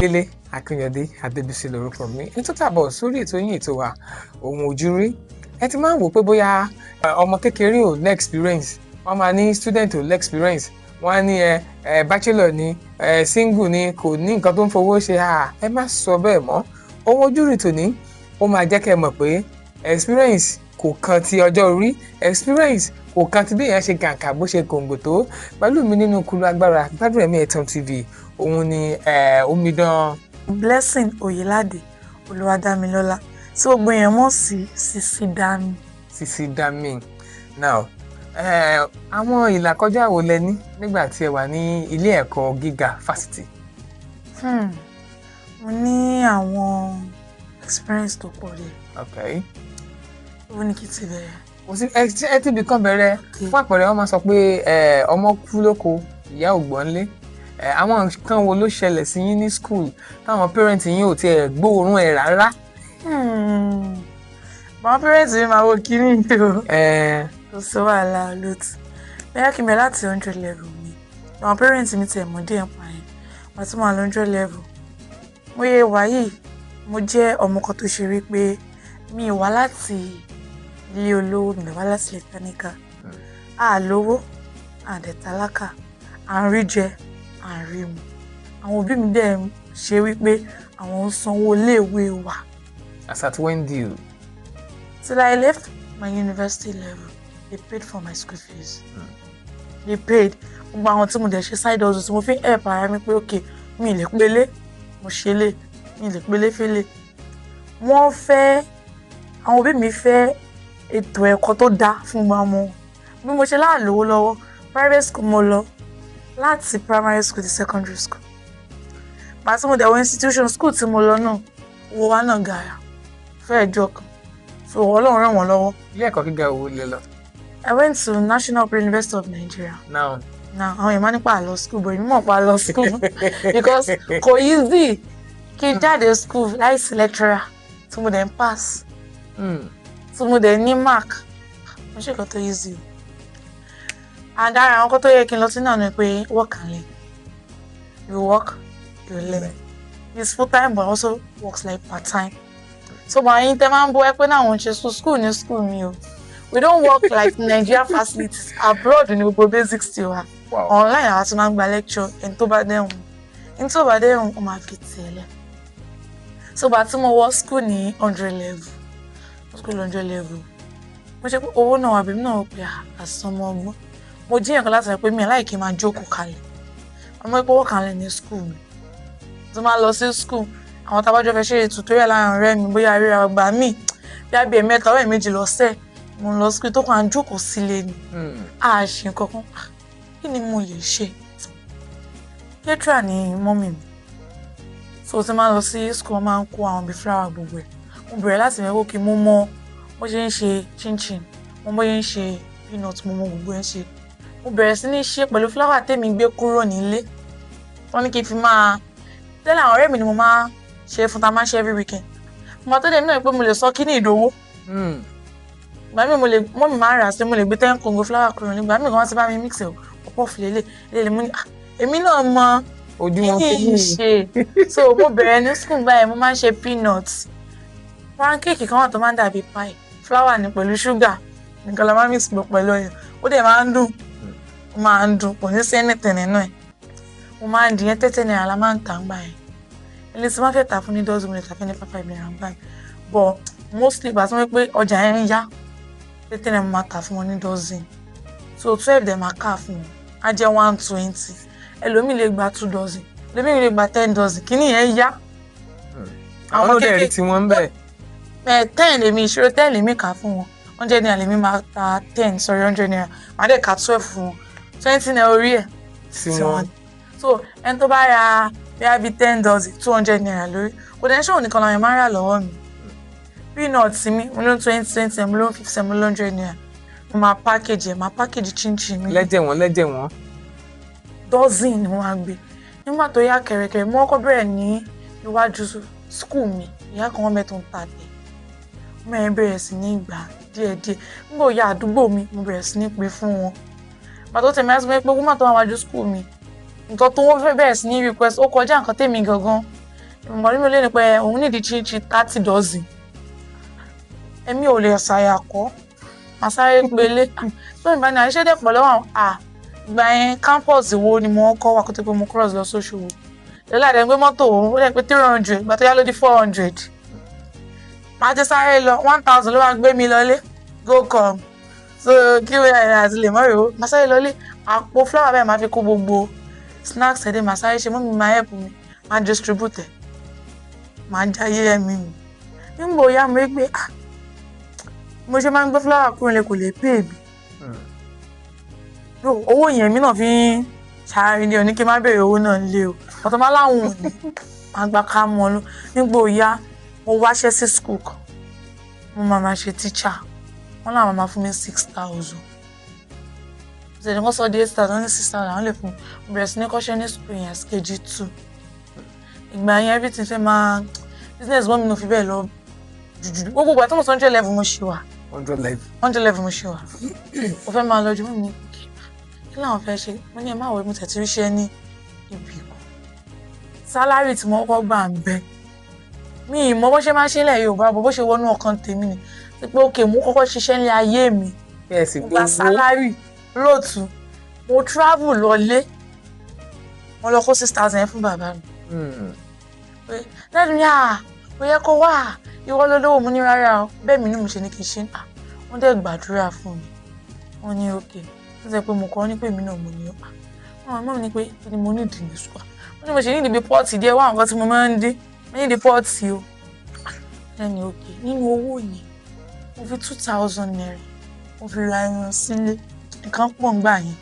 Délé Akínyẹdé Adébísí lórúkọ mi. Ní tó tàbọ̀ sórí ètò yín, ètò wa Ohun Ojúrí. Ẹ ti máa ń wò pé bóyá ọmọ kékeré ò ní experience, wọ́n máa ní student ò ní experience, wọ́n á ní ẹ ẹ bachelor ni, ẹ single ni, kò ní nǹkan tó ń fowó ṣe. Ẹ má sọ bẹ́ẹ̀ mọ́. Ohun Ojúrí tòní, ó máa jẹ́ kẹ́ ẹ mọ̀ pé experience kò kan ti ọjọ́ orí, experience kò kan ti bí èèyàn ṣe kàǹkà, bó ṣe kòǹgò tó. Pẹ̀lú mi nínú kulu agbára Gbádùn Ẹ̀mí Ẹ̀tàn TV, òun ni omidan Blessing Oyelade Olúwadámilọ́lá, tí gbogbo èèyàn mọ̀ sí Sisi Dami. Sisi Dami. Now, àwọn ìlàkọjá wo lẹ ní nígbà tí ẹ wà ní ilé ẹ̀kọ́ gíga fásitì? Mo ní àwọn experience tó pọ̀ díẹ̀. Ó ní kí n ti bẹ̀rẹ̀. Kò sí, ẹ ti ibì kan bẹ̀rẹ̀. Fún àpẹẹrẹ, wọ́n máa sọ pé ọmọ kú lóko, ìyá ò gbọ́n lé. Àwọn nǹkan wo ló ṣẹlẹ̀ sí yín ní school táwọn parents yín ò tiẹ̀ gbóòórùn ẹ̀ rárá? Àwọn parents mi máa wo kíní yìí o. Kò sí wàhálà, olóòtú. Bóyá kí n bẹ̀rẹ̀ láti 100 level mi. Àwọn parents mi tiẹ̀ mọ̀ díẹ̀ pa yẹn. Wọ́n tún máa lọ 100 level. Mo yẹ wà yìí, mo jẹ́ ọmọ kan tó ṣe rí pé mi wá láti ilé olówó, mi wá láti ilé táníkà. A lówó, a dẹ̀ tálákà, à ń rí jẹ, à ń rí mu. Àwọn òbí mi dẹ̀ ń ṣe wípé àwọn ń sanwó iléèwé wa. As at when due? Till I left my university level, they paid for my school fees. They paid. Gbogbo àwọn tí mo dẹ̀ ṣe side hustle tí mo fi ń help ara mi pé okay, mi lè pélé, mo ṣe lé, mi lè pélé félé. Wọ́n fẹ́, àwọn òbí mi fẹ́ ètò ẹ̀kọ́ tó dáa fún gbogbo ọmọ. Bí mo ṣe láàlówó lọ́wọ́, private school mo lọ láti primary school to secondary school. Màá tí mo dẹ̀ wọ institution school tí mo lọ náà, owó wa náà gàrà fẹ́ẹ̀ jọ kan. So Ọlọ́run ràn wọ́n lọ́wọ́. Ilé ẹ̀kọ́ gíga wo lẹ lọ? I went to National Open University of Nigeria. Now. Now, àwọn èèyàn máa nípa àlọ́ school, but èmi mọ̀ pa lọ school because kò easy kí n jáde school láìsí lecturer, tí mo dẹ̀ ń pass, tí mo dẹ̀ ní mark. Mo ṣe nǹkan tó easy o. And ara àwọn nǹkan tó yẹ kí n lọ sí náà ni pé work and learn. You work, you learn. It's full time but also works like part time. So màá yín tẹ́ máa ń bọ́ ẹ pé náà wọ́n ń ṣe school, school ní school mi o. We don't work like Nigeria facilities. Abroad ní gbogbo basics ti wà. Online àwọn tí máa ń gba lecture, ẹni tó bá dẹ̀hùn. Ẹni tó bá dẹ̀hùn, ó máa fi tiẹ̀ lẹ̀. So bá tí mo wọ school ní 100 level. School 100 level. Mo ṣe pé owó náà wà bí mi náà pé àsọmọ ọgbọ́n. Mo jíyàn kan láti sọ pé mi láì kí n máa jókòó kalẹ̀. Àmọ́ pé work and learn ní school mi. Tí máa lọ sí school, àwọn tá a bá jọ fẹ́ ṣe tutorial láàrin ọ̀rẹ́ mi, bóyá ríra gbà mí, bí a bí ẹ̀mẹ́ta ọ̀rẹ́ méjì lọ́sẹ̀, mo lọ school tó kàn án jókòó sílé ni. A ṣe nǹkan kan. Kí ni mo lè ṣe? Caterer ni mummy mi. So tí máa lọ sí school, wọ́n máa ń kó àwọn bíi flour gbogbo ẹ̀. Mo bẹ̀rẹ̀ láti mẹ́wọ́ kí mo mọ bó ṣe ń ṣe chinchin, mo bó ṣe ń ṣe peanut, mo mọ gbogbo ẹ̀ ṣe. Mo bẹ̀rẹ̀ sí ní ṣe pẹ̀lú flour tèmi gbé kúrò nílé. Wọ́n ní kí n fi máa tẹ́lẹ̀, àwọn ọ̀rẹ́ mi ni mo máa ṣe fún, ta máa ń ṣe every weekend. Mo máa tó dé mi náà pé mo lè sọ kí ní ìdòwó. Ìgbà míì mo lè mummy máa ń rà sí, mo lè gbé 10 kóńgò flour kúrò nígbà míì kan, wọ́n ti bá mi mix ẹ̀ ọ̀pọ̀ fìlélẹ̀ lè mú ní èmi náà mọ ojú wọn kí n ṣe. So mo bẹ̀rẹ̀ ní school báyìí, mo máa ń ṣe peanuts, pancake kan wà tó máa ń dàbí pie, flour ní pẹ̀lú sugar nìkan la máa mix pọ̀ pẹ̀lú ọyàn, ó dẹ̀ máa ń dùn, ó máa ń dùn, kò ní sí anything nínú ẹ̀. Mo máa ń dín yẹn, 30 naira la máa ń tà ń gbà yẹn. Ẹni tí wọ́n fẹ́ tà fún ní dozen, mo lè tà fún ní 5 naira ń gbà yẹn, but mostly ìgbà tí wọ́n pé ọjà yẹn ń yá, 30 naira mo máa tà fún wọn ní dozen. So 12 dẹ̀ máa kà fún wọn, á jẹ́ 120. Ẹlòmíì lè gba 2 dozen, ẹlòmíì lè gba 10 dozen, kíní yẹn yá. Àwọn ló dẹ̀ rí tí wọ́n ń bẹ̀. Ẹ 10 lèmi, ìṣirò 10 lèmi kà fún wọn. 100 naira lèmi máa ta 10, sorry, 100 naira, màá dẹ̀ ka 12 fún wọn, 20 naira orí ẹ̀ tí wọ́n. So ẹni tó bá ra bíi bíi 10 dozen, 200 naira lórí. Kò dẹ̀ ń ṣòwò nìkan làwọn èèyàn máa ń rà lọ́wọ́ mi. Peanut mi, mo ló ń 20 20, mo ló ń 50, mo ló ń 100 naira. Mo máa package ẹ̀, máa package chinchin mi. Lẹ́jẹ̀ wọ́n, lẹ́jẹ̀ wọ́n. Dozen ni mo máa gbé. Nígbà tó yá kẹ̀rẹ̀kẹ̀rẹ̀, mo kọ́kọ́ bẹ̀rẹ̀ ní iwájú school mi. Ìyá kan wọ́n mẹ́tò ń ta tẹ̀, mẹ́rin bẹ̀rẹ̀ sí ní gbà díẹ̀díẹ̀. Nígbà ó yá, àdúgbò mi, mo bẹ̀rẹ̀ sí ní pè fún wọn. Pàtó tèmi á sọ pé woman tó wà wájú school mi, nǹkan tó wọ́n fẹ́ bẹ̀rẹ̀ sí ní request, ó kọjá nǹkan tèmi gangan. Ìmọ̀ nínú ilé ni pé òun nídìí chinchin 30 dozen. Èmi ò lè ṣàyàkọ́, màá sáré pélé. Tó ìbá ní àìṣe dẹ̀pọ̀ lọ́wọ́ àwọn à ìgbà yẹn campus wo ni mo kọ́ wà kó tó pé mo cross lọ sóṣogbo. Lọ́la àdé ń gbé mọ́tò òun, ó dẹ̀ pé 300, ìgbà tó yá ló di 400. Màá ti sáré lọ, 1000 ló máa gbé mi lọlé, go come. So kí wọ́n yàrá àti lè mọ́ rèé o, màá sáré lọlé, àpò flour bẹ́ẹ̀ máa fi kó gbogbo snacks ẹ̀dẹ̀ màá sáré ṣe, mọ́mí máa help mi, máa distribute ẹ̀, máa jayé ẹ̀mí mi. Nígbà ó yá mo rí pé ah mo ṣe máa ń gbé flour kúrò lè kò lè pay mi. Owó yẹn mi náà fi ń ṣàárín ní òní kí n má béèrè owó náà nílé o. Ọ̀tọ̀ máa láwọn ò ní, máa gba ká mọ́ ọ lọ. Nígbà ó yá mo wáṣẹ́ sí school kan, mo máa ṣe teacher, wọ́n láwọn máa fún mi 6,000. Ṣèlè wọ́n sọ di 8,000, wọ́n ní 6,000 àwọn lè fún mi. Mo bẹ̀rẹ̀ sí ní kọ́ṣẹ́ ní school yẹn as KG2. Ìgbà yẹn everything fẹ́ máa business mọ́ mi náà fi bẹ́ẹ̀ lọ jùjù. Gbogbo ìgbà tí mo sọ 100 level mo ṣe wà. 100 level. 100 level mo ṣe wà. Mo fẹ́ máa lọ ju mọ́ mi ní kí làwọn fẹ́ ṣe. Mo ní ẹ má wọ mo tẹ̀tí ríṣẹ́ ní ibì kan. Sálárì tí mo kọ́kọ́ gbà ń bẹ. Mi ì mọ bó ṣe máa ń ṣe ilẹ̀ Yorùbá bó ṣe wọnú ọkàn tèmi ni. Pé òkè mo kọ́kọ́ ṣiṣẹ́ ní ayé mi. Mo gba sálárì lóòtú. Mo travel lọlé. Mo lọ kó 6,000 fún bàbá mi. Pé lẹ́nu ní à kò yẹ kó wà ìwọ lólówó mo ní rárá o. Bẹ́ẹ̀ mi ní mo ṣe ní kí n ṣe à. Wọ́n dẹ̀ gbàdúrà fún mi. Wọ́n ní òkè. Wọ́n sọ pé mo kọ́ ní pé èmi náà mo ní à. Wọ́n mọ̀ ní pé kí ni mo ní ìdí ní sùkúà. Wọ́n ní mo ṣe ní ìdí bí pọ́ọ̀tì díẹ̀ wá nǹkan tí mo máa ń dín. Mo ní ìdí pọ́ọ̀tì o. Lẹ́nu òkè nínú owó yẹn mo fi 2,000 naira mo fi ra ẹran sílé. Nǹkan pọ̀ ńgbà yẹn.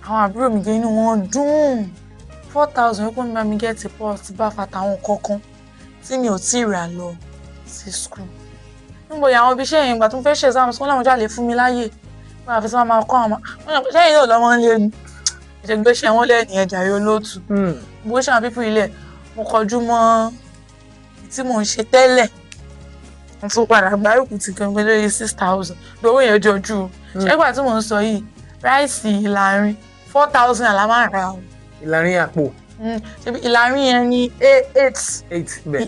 Àwọn àbúrò mi gé inú wọn dùn. 4,000 ó pọ́n mi bá mi gẹ́ẹ̀tì pọ́ọ̀tì bá fàtàwọn kankan tí mi ò tí ì rà lọ sí school. Níbo ìyá àwọn ibi iṣẹ́ yẹn ìgbà tó ń fẹ́ ṣe exam school láwọn jáde fún mi láyè. Wọ́n àfi tí wọ́n máa kọ́ àwọn ọmọ. Ṣé yìí ò lọ́mọ ń lé ni? Ìṣègbéṣẹ́ wọn lẹ́nu ẹ̀jà yóò lóòtú. Bó ṣe àwọn pípọ̀ ilẹ̀ mo kọjú mọ́ tí mò ń ṣe tẹ́lẹ̀. Mo tún padà gbárùkù ti kan lórí 6,000. Lówó yẹn jọjú. Ṣé ìgbà tí mò ń sọ yìí ráìsì Ìlàrin 4,000 àlá máa ra o. Ìlàrin àpò. Ṣebí Ìlàrin yẹn ní 8. 8 bẹ́ẹ̀.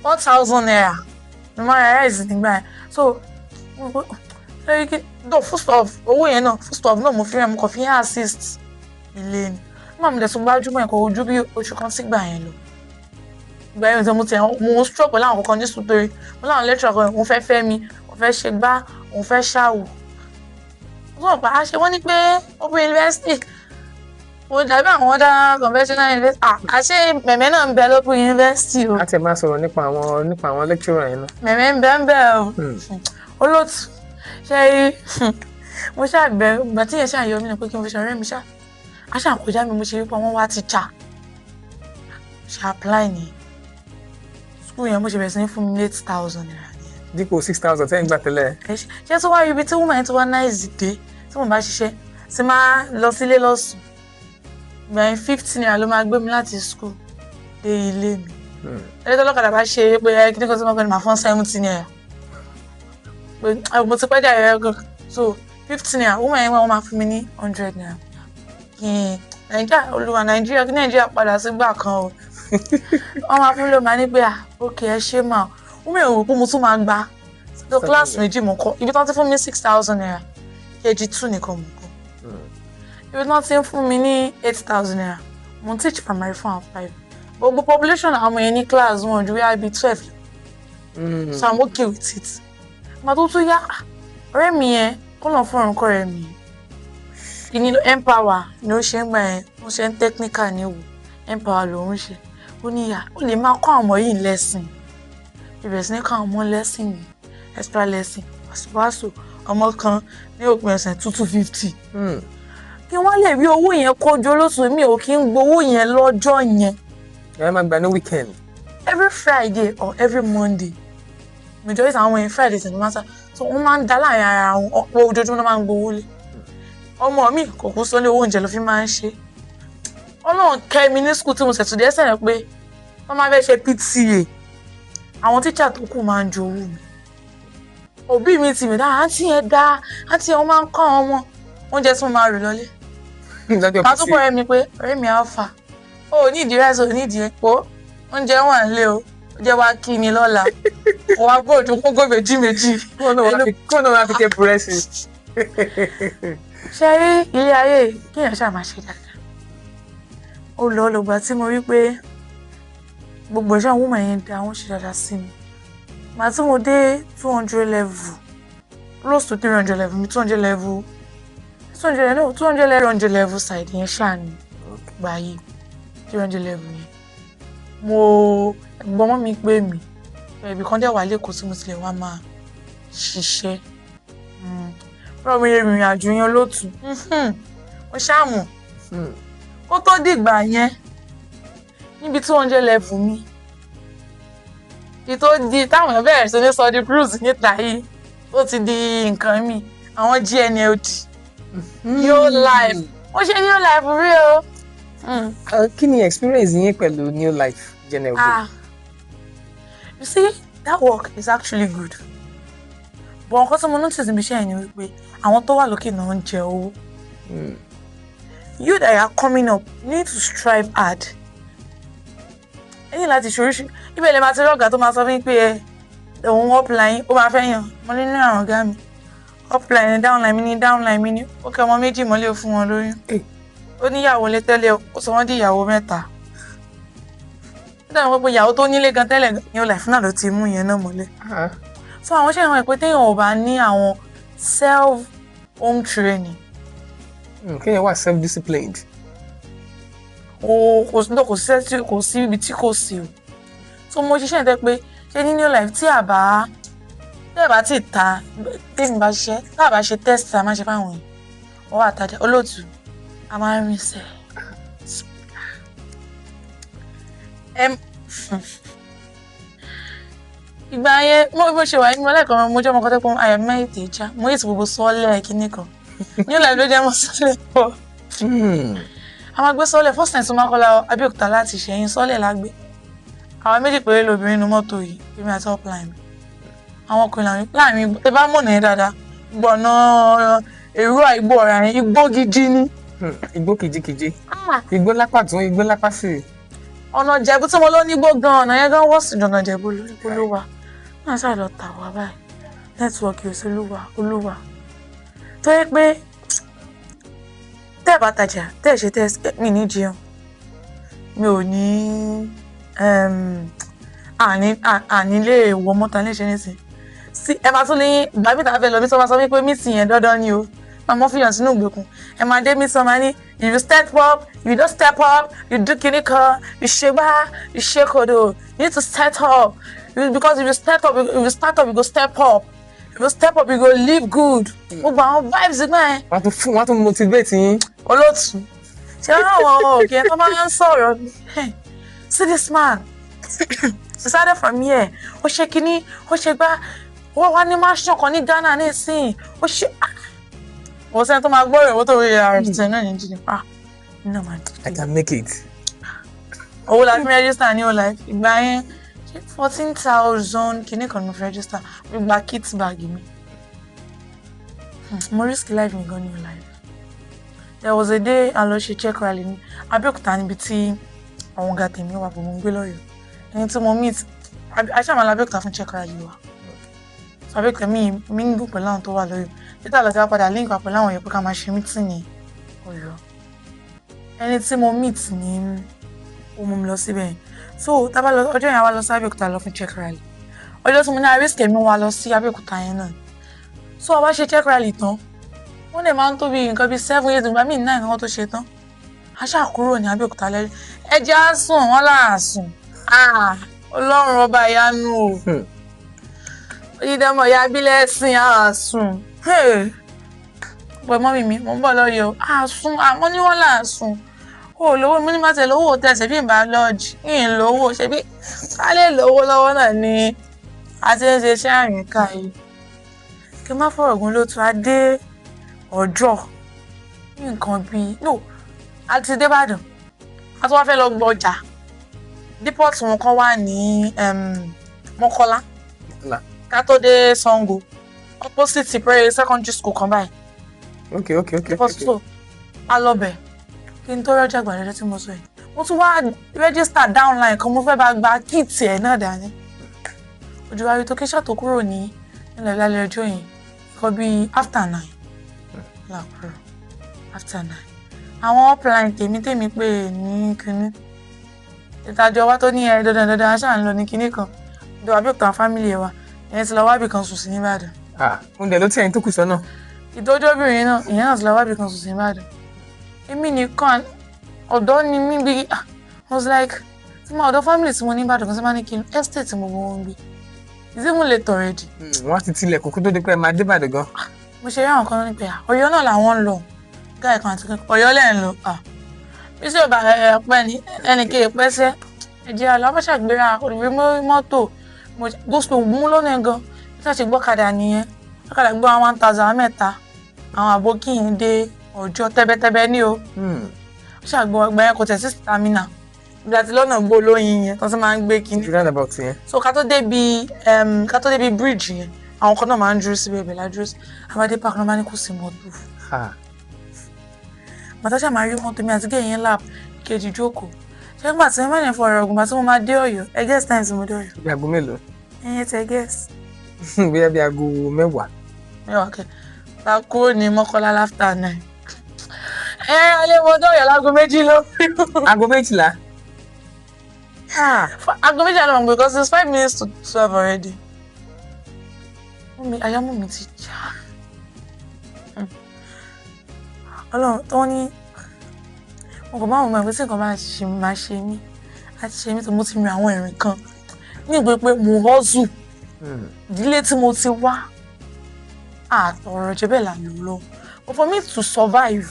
4,000 naira. Mo máa ra ráìsì nígbà yẹn. So no foodstuff owó yẹn náà foodstuff náà mo fi rẹ̀ mo kàn fi ń assist ilé ni. Nígbà mo dẹ̀ tún gbájúmọ̀ ẹ̀kọ́ ojú bí oṣù kan sígbà yẹn lọ. Ìgbà yẹn tí mo ti mo ń stroke pẹ̀lú àwọn kankan ní sùn torí mo láwọn lecturer kan òun fẹ́ fẹ́ mi, òun fẹ́ ṣe gbá, òun fẹ́ ṣàwò. Mo sọ pé a ṣe wọ́n ní pé open university mo dàbí àwọn other conventional university. Àṣé mẹ̀mẹ́ náà ń bẹ lópen university o. A ti máa sọ̀rọ̀ nípa àwọn lecturer yẹn náà. Mẹ̀mẹ́ ń bẹ ń bẹ o. Olóòtú ṣe mo ṣàgbẹ́ ìgbà tí yẹn ṣàyọ mí ni pé kí n fi ṣọ̀rẹ́ mi ṣá. A ṣàkójá mi mo ṣe wípé wọ́n wá teacher. Ṣe apply ni. School yẹn mo ṣe bẹ̀rẹ̀ sí ní fún mi 8,000 naira nìyẹn. Dípò 6,000 tẹ́ ń gbà tẹ́lẹ̀. Ṣé tó wá rí ibi tí woman yẹn tó wá náìsì dé tí mo bá ṣiṣẹ́ tí máa lọ sílé lọ́sùn. Ìgbà yẹn 50 naira ló máa gbé mi láti school dé ilé mi. Ẹni tó lọ́kadà bá ṣe é pé kí ní kan tí mo kọ́ ni màá fọ́n 70 naira. Pé mo ti pẹ́ dé àyẹ̀wò gan. So 50 naira woman yẹn wọ́n máa fún mi ní 100 naira. Kí Nàìjíríà olúwa Nàìjíríà kí Nàìjíríà padà sígbà kan o. Wọ́n máa fún mi ló máa ní pé à ókè ẹ ṣé mà ó mi ò rò pé mo tún máa gba so class méjì mo kọ́ ibi tí wọ́n ti fún mi ní 6,000 naira KG2 nìkan mo kọ́ ibi tí wọ́n ti ń fún mi ní 8,000 naira mo ń teach primary 4 and 5 gbogbo population àwọn yẹn ní class wọn ju wíwá bíi 12 so I'm okay with it. Ìgbà tó tún yá ọ̀rẹ́ mi yẹn kó lọ fún ọ̀run kọ́ ọ̀rẹ́ mi yẹn ìní empower ni ó ṣe ń gbà yẹn ó ṣe ń technical ní wò empower lòún ṣe. Ó ní ìyá ó lè máa kọ́ àwọn ọmọ yìí lẹ́sìn ìbẹ̀rẹ̀ sí ní kọ́ àwọn ọmọ lẹ́sìn ní extra lesson wàásù ọmọ kan ní òpin ọ̀sẹ̀ 250. Kí wọ́n lè rí owó yẹn kójú lóṣù mi ò kí ń gbowó yẹn lọ́jọ́ yẹn. Ẹ máa gbà ní weekend. Every Friday or every Monday majority àwọn yẹn Friday sì ni wọ́n sá so wọ́n máa ń dá láàrin ara wọn ọ̀pọ̀ ojoojúmọ́ ló máa ń gbowó lé. Ọmọ mi kò kú sólé owó oúnjẹ ló fi máa ń ṣe. Ọlọ́run kẹ́ mi ní school tí mo ṣètò díẹ̀ sẹ́yìn pé wọ́n máa fẹ́ ṣe PTA àwọn tíṣà tó kù máa ń jowú mi. Òbí mi ti mi dá àǹtí yẹn dá àǹtí yẹn wọ́n máa ń kọ́ àwọn ọmọ oúnjẹ tí mo máa rò lọlé. Màá tún kọ́ ọ̀rẹ́ mi pé ọ̀rẹ́ mi á fà ó ní ìdí rice ò ní ìdí epo Oúnjẹ wà nílé o, ó jẹ́ wá kí mi lọ́la. Kò wá gbọ́dọ̀ kókó méjì méjì. Kó náà wá fi ké búrẹ́sì. Ṣe rí ilé ayé kéèyàn ṣáà máa ṣe dáadáa. Ó lọ lọ́gbà tí mo rí pé gbogbo ìṣe àwọn woman yẹn da, wọ́n ṣe dáadáa sí mi. Màá tí mo dé 200 level, close to 300 level, mi 200 level, 200, no, 200 level, 300 level side yẹn ṣáà ni gbà yìí, 300 level yẹn. Mo ẹ̀gbọ́n mọ́ mi pè mí, ibì kan dẹ̀ wà lẹ́kọ̀ọ́ tí mo tilẹ̀ wá máa ṣiṣẹ́. Rọ̀ mi rìnrìn àjò yẹn lótú. Mo ṣáàmù. Ó tó dìgbà yẹn níbi 200 level mi. Kí tó di táwọn èèyàn bẹ̀rẹ̀ sí ní sọ di cruise níta yìí, ó ti di nǹkan mi. Àwọn GNLD. New Life. Mo ṣe New Life rí o. Kí ni experience yín pẹ̀lú New Life GNLD? Ah, you see, that work is actually good. But nǹkan tí mo notice níbi iṣẹ́ yẹn ni wípé àwọn tó wà lókè náà ń jẹ owó. You that are coming up need to strive hard. Ẹ ní láti ṣoríṣi. Ibẹ̀ lè máa ti rí ọ̀gá tó máa sọ fún yín pé ẹ òun upline ó máa fẹ́ yàn. Mo ní ní àwọn ọ̀gá mi. Upline ni downline mi ní downline mi ní. Ó kẹ́ ọmọ méjì mọ́lé ó fún wọn lóyún. Ó níyàwó lé tẹ́lẹ̀, ó sọ wọ́n di ìyàwó mẹ́ta. Ó dàbí pé ìyàwó tó nílé gan tẹ́lẹ̀ New Life náà ló ti mú yẹn náà mọ́lẹ̀. So àwọn ṣe ìwọ̀n pé téèyàn ò bá ní àwọn self home training. Kéèyàn wà self disciplined. O kò sí kò sí kò sí ibi tí kò sí o. So mo ṣiṣẹ́ ìtẹ́ pé ṣé ní New Life tí àbá tẹ́ ẹ̀ bá ti ta tèmi bá ṣiṣẹ́ tá a bá ṣe test a máa ṣe fáwọn èèyàn. Wọ́n wà tajà olóòtú a máa ń rìn sẹ́. Ìgbà yẹn mo ṣe wà ní mo lẹ́kọ̀ọ́ mo jẹ́ ọmọ kan tó pọ́n àyà mi máa tètè já mo yìí ti gbogbo sọ́ọ́lẹ̀ kíní kan New Life ló jẹ́ mọ́ sọ́ọ́lẹ̀ pọ̀. A máa gbé sọ́ọ́lẹ̀ first time tó máa kọ́lá Abẹ́òkúta láti Ìṣẹ̀yìn sọ́ọ́lẹ̀ la gbé. Àwa méjì péré lobìnrin inú mọ́tò yìí, èmi àti upline mi. Àwọn ọkùnrin làwọn láàrin tẹ bá mọ̀nà yẹn dáadáa gbọ̀nà èrò àìgbò ọ̀rà yẹn igbó gidi ni. Igbó kìjikìji, igbó lápá tún igbó lápá sí. Ọ̀nà Ìjẹ̀bú tí mo lọ ní igbó gan ọ̀nà yẹn gan wọ́ọ̀sì jọ̀nà Ìjẹ̀bú ló wà. Náà ṣáà lọ tà wá báyìí, nẹ́tíwọ̀kì ò sí olúwa olúwa. Tó yẹ pé tẹ́ ẹ̀ bá tajà tẹ́ ẹ̀ ṣe tẹ́ mi ní jẹun, mi ò ní àní lè wọ mọ́ta lè ṣe nísìn. Sí ẹ máa tún ní ìgbà mi tàbí lọ bí sọ ma sọ wípé mí sì yẹn dandan ni o. Máa mọ́ fìyàn sínú ìgbèkùn. Ẹ máa dé mí sọ ma ní if you step up, you don't step up, you do kinní kan, you ṣe gbá, you ṣe kodo, you need to step up. Because if you step up, if you start up, you go step up. If you step up, you go live good. Gbogbo àwọn vibes gbà yẹn. Wọ́n á tún motivate yín. Olóòtú. Ṣé àwọn òkè tó máa ń sọ̀rọ̀? See this man, he started from here. Ó ṣe kinní, ó ṣe gbá, ó wá ní mansion kan ní Ghana nísìnyí. Ó ṣe. Kò sẹ́ni tó máa gbọ́ ìrẹ̀wọ́ tó rí ara rẹ̀ náà ní jíjìn. Ah, no man. I can make it. Owó la fi register ní New Life. Ìgbà yẹn 14,000 kìíní kan mo fi register. Mo gba kit bag mi. Mo risk life mi gan New Life. There was a day a lọ ṣe check rally ní Abẹ́òkúta níbi tí àwọn ọ̀gá tèmi wà bọ̀ mo ń gbé lọ́yọ̀ọ́. Ẹni tí mo meet, aṣáàmà Abẹ́òkúta fún check rally wa. So Abẹ́òkúta mi ń gùn pẹ̀lú àwọn tó wà lọ́yọ̀ọ́. Títà lọ sí wa padà link wa pẹ̀lú àwọn èèyàn pé ká máa ṣe meeting ní Ọ̀yọ́. Ẹni tí mo meet ní ó mú mi lọ síbẹ̀ yẹn. So tá bá lọ ọjọ́ yẹn a wá lọ sí Abẹ́òkúta lọ fún check rally. Ọjọ́ tí mo ní risk mi wá lọ sí Abẹ́òkúta yẹn náà. So a wá ṣe check rally tán. Wọ́n lè máa ń tó bí nǹkan bí 7 8 ìgbà míì 9 kan tó ṣe tán. A ṣáà kúrò ní Abẹ́òkúta lẹ́rú. Ẹ jẹ́ á sùn, wọ́n là á sùn. Ah, Ọlọ́run ọba ìyanu o. Oyídẹ́mọ̀ ìyá abílẹ̀ ẹ̀sìn á sùn. Pẹ̀ mọ́mì mi, mò ń bọ̀ lọ́yọ̀ọ́. Á sùn, àmọ́ ní wọ́n là á sùn. O lówó mi ní má tẹ̀ lówó tẹ̀ ṣebí ìbá lọ́ọ̀jì. Ń lówó ṣebí ká lè lówó lọ́wọ́ náà ni a ti ń ṣe iṣẹ́ àyìnká yìí. Kí n má fọ̀rọ̀ gùn lótú, a dé ọjọ́ ní nǹkan bíi no, a ti dé Ìbàdàn. A tún wá fẹ́ lọ gbọ́ ọjà. Depot wọn kan wà ní Mọ́kọ́lá. Ká tó dé Sango. Opposite Prayer Secondary School kan báyìí. Okay. Depot so a lọ bẹ̀. Kí n tó rọ́jà gbà lọ́jọ́ tí mo sọ yìí. Mo tún wá register downline kan, mo fẹ́ bá gba kit ẹ̀ náà dání. Ojú wa rí tó kéṣà tó kúrò ní nílẹ̀ lálẹ́ ọjọ́ yẹn, nǹkan bíi after 9 là kúrò, after 9. Àwọn upline tèmi pé ní kinní ìtajọ wa tó ní ẹ dandan dandan aṣáà ń lọ ní kinní kan ìdọ̀wà bí òkúta family ẹ wa ìyẹn ti lọ wábì kan sùn sí nìbàdàn. Oúnjẹ ló tí ẹ̀yin tó kù sọ́nà. Ìtọ́jú obìnrin náà, ìyẹn náà ti lọ wábì kan sùn sí nìbàdàn. Èmi nìkan ọ̀dọ́ ni mí bí. I was like, tí mo ọ̀dọ́ family tí mo ní ìbàdàn kan sí máa ní kí n estate mo gbọ́ wọn gbé. Is it even late already? Wọ́n á ti tilẹ̀kùn kó tó di pé ẹ máa dé Ìbàdàn gan. Mo ṣe rí àwọn kan ní pé Ọ̀yọ́ náà làwọn ń lọ. Guy kan àti kankan Ọ̀yọ́ lẹ́ ń lọ. Bí sí ọba ẹ pẹ́ ni ẹnì kejì pẹ́sẹ́ ẹ̀jẹ̀ àlọ́ abáṣàgbéra olùgbé mọ́tò gospel mú lọ́nà gan. Bí wọ́n ṣe gbọ́kadà nìyẹn, gbọ́kadà gbé wọn 1,000 mẹ́ta, àwọn àbókí yìí dé ọjọ́ tẹ́bẹ́tẹ́bẹ́ ní o. Ó ṣàgbọ́ ọgbà yẹn kò tẹ̀ sí stamina ibi àti lọ́nà gbó lóyin yẹn tó ti máa ń gbé kinní. Roundabout yẹn. So ká tó débi bridge yẹn, àwọn kan náà máa ń dúró síbi ibẹ̀ la dúró sí. Abadé park náà máa ní kò sí mọ́tò. Bàtà ṣáà máa rí mọ́tò mi àti gẹ̀yìn lap kejì jókòó. Ṣé nígbà tí wọ́n máa ń fọ ọ̀rọ̀ ọ̀gùn bá tí mo máa dé Ọ̀yọ́, ẹ guess time tí mo dé Ọ̀yọ́? Bí aago mélòó? Ẹ̀yin tẹ guess. Bóyá bí aago 10. 10 kẹ la kúrò ní Mọ́kọ́lá after 9. Ẹ alẹ́ mo dé Ọ̀yọ́ láago 2 ló. Aago 12. Aago 12 ló mọ̀ because it's 11:55 already. Mummy, àyà mú mi ti já. Ọlọ́run tó ní mo kò bá àwọn ọmọ ẹ̀gbẹ́ tí nǹkan bá ṣe máa ṣe mí á ti ṣe mí tó mo ti rìn àwọn ìrìn kan ní ìgbé pé mo hustle. Ìdílé tí mo ti wá, àtọ̀rọ̀ jẹ́ bẹ́ẹ̀ là lò lọ, but for me to survive,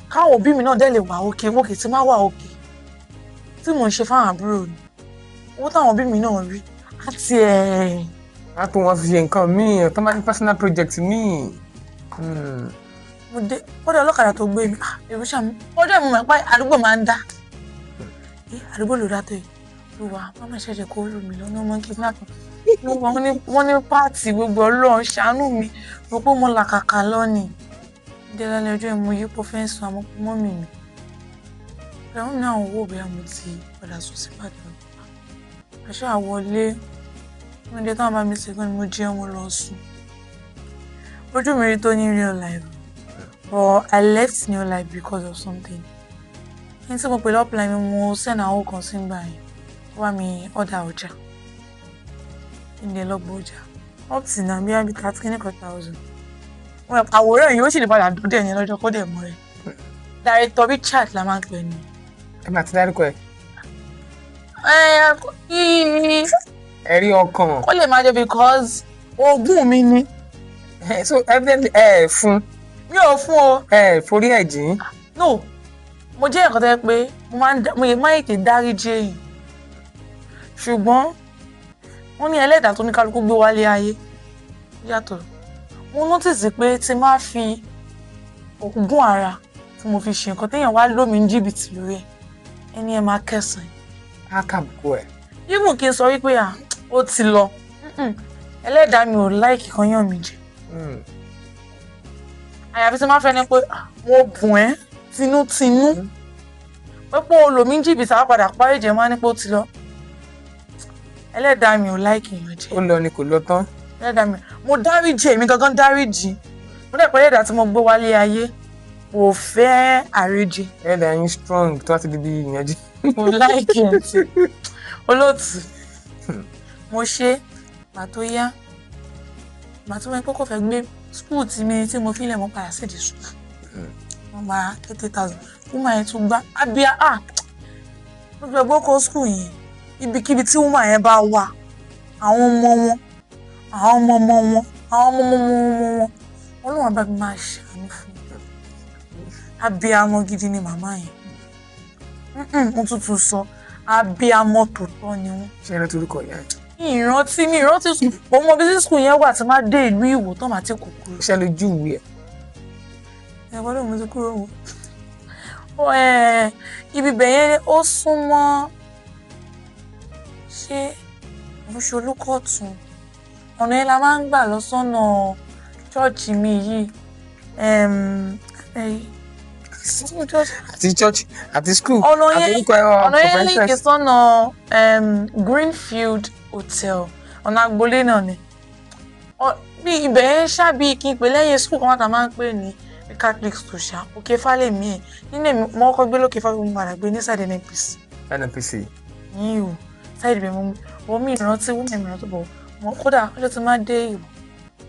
káwọn òbí mi náà dẹ̀ lè wà òkè òkè tí má wà òkè tí mò ń ṣe fáwọn àbúrò mi, owó táwọn òbí mi náà rí àti ẹ̀. Á tó wọn fi ṣe nǹkan míì tó máa ní personal project míì. Mo dé kódà ọlọ́kadà tó gbé mi, èrò ṣàmì ọjọ́ ìmọ̀ mọ̀ pé àdúgbò máa ń dá, àdúgbò ló dá tó yìí olùwà má ṣẹ̀ṣẹ̀ kó lù mí lọ́nà ọmọ kidnap. Wọ́n ní páàtì gbogbo. Ọlọ́run ṣàánú mi, mo pé mo làkàkà lọ́nìí dé lálẹ́ ọjọ́ ìmú yípo fẹ́ sùn àmọ́ mọ́mì mi ẹ̀rọ mi náà wò bóyá mo ti padà sùn sí Ìbàdàn. Àṣà àwọlé oúnjẹ táwọn bá mi ṣe gan ni mo jẹun, mo lọ sùn. Ojú mi rí tó ní real life, but I left new life because of something. Ẹni tí mo pè l'upline mi, mo send àwọn kan sí gbà yẹn, ó bá mi order ọjà ilé lọ́gbọ̀ ọjà. Up till now, bí i thirty kìíní thousand. Àwòrán yìí ó sì lè padà dúdú ẹ̀yìn lọ́jọ́ kó dẹ̀ mọ́ ẹ. Director Richard la máa ń pè ní. Ẹ máa ti dárúkọ ẹ. Ẹ kí. Ẹ̀rí ọkàn. Kó lè máa jẹ because ogún mi ni. So evidently ẹ fún. Mi ò fún o. Ẹ forí ẹ̀ jìn. No, mo jẹ́ nǹkan tó yẹ pé mo máa ń mo lè má ètè dáríjì èèyàn, ṣùgbọ́n wọ́n ní ẹlẹ́dàá tó ní kálukú gbé wálé ayé yàtọ̀. Mo notice pé tí máa fi ogún ara tí mo fi ṣe nǹkan, téèyàn wá lómi ní jìbìtì lórí ẹ̀, ẹni ẹ máa kẹsàn-án. Á kàbùkù ẹ̀. Even kí n sọ wípé à ó ti lọ, ẹlẹ́dàá mi ò like kan yàn mí jẹ. Àyàfi tí máa fẹ́ ni pé mo bùn ẹ́ tinútinú, pé pé olòmí jìbìtì á padà parí ìjẹ́ máa ní pé ó ti lọ. Ẹlẹ́dàá mi ò like èèyàn jẹ. Ó lọ ni kò lọ tán. Ẹlẹ́dàá mi, mo dáríjì, èmi gangan dáríjì. Mo dẹ̀ pé ẹlẹ́dàá tí mo gbé wálé ayé kò fẹ́ àríjì. Ẹlẹ́dàá yín strong tó wá ti di bí ìyànjú. Mo like ẹ̀ olóòtú. Mo ṣe gbà tó yá, gbà tó wọ́n pé kò fẹ́ gbé school tí mi tí mo fi lẹ̀, mo padà sí di school. Wọ́n gba 30,000, woman yẹn tún gbá abia. Ah, gbogbo ẹgbẹ́ kó school yẹn, ibikíbi tí woman yẹn bá wà, àwọn ọmọ wọn, àwọn ọmọ ọmọ wọn, àwọn ọmọ ọmọ ọmọ wọn, Ọlọ́run bá mi máa ṣàánú fún mi. Abiyamọ gidi ni màmá yẹn. Mo tuntun sọ, abiyamọ tòótọ́ ni wọ́n. Ṣé ẹ rántí orúkọ ìyá yẹn? Ìrántí mi, ìrántí mo mọ bí sí school yẹn wà tí má dé ìlú Ìwó tó máa ti kò kúrò. Ṣé lè júwèé ẹ? Ẹ gbọ́dọ̀ mo ti kúrò wọn. Ibi bẹ̀ yẹn ó súnmọ́, ṣé mo ṣe olúkọ̀tún, ọ̀nà yẹn la máa ń gbà lọ sọ́nà chọ́ọ̀chì mi yìí. Àti church àti school ọ̀nà àti yẹn orúkọ ẹ̀rọ ọ̀nà yẹn link professors. sọ́nà Greenfield Hotel, ọ̀nà agboolé náà ni. Bí ibẹ̀ yẹn ṣáàbí kí n pè lẹ́yìn school kan wà tá a máa ń pè ní Catholic school ṣá, Òkè Fálèmí ẹ̀ nínú èmi mo kọ́kọ́ gbé lókè Fálèmí, mo padà gbé ní side NNPC. NNPC. Ní ìwò side ibẹ̀ mo wọ́n mi ìrántí wọ́n mi ìrántí bọ̀ mo kódà ọjọ́ tí máa dé ìwò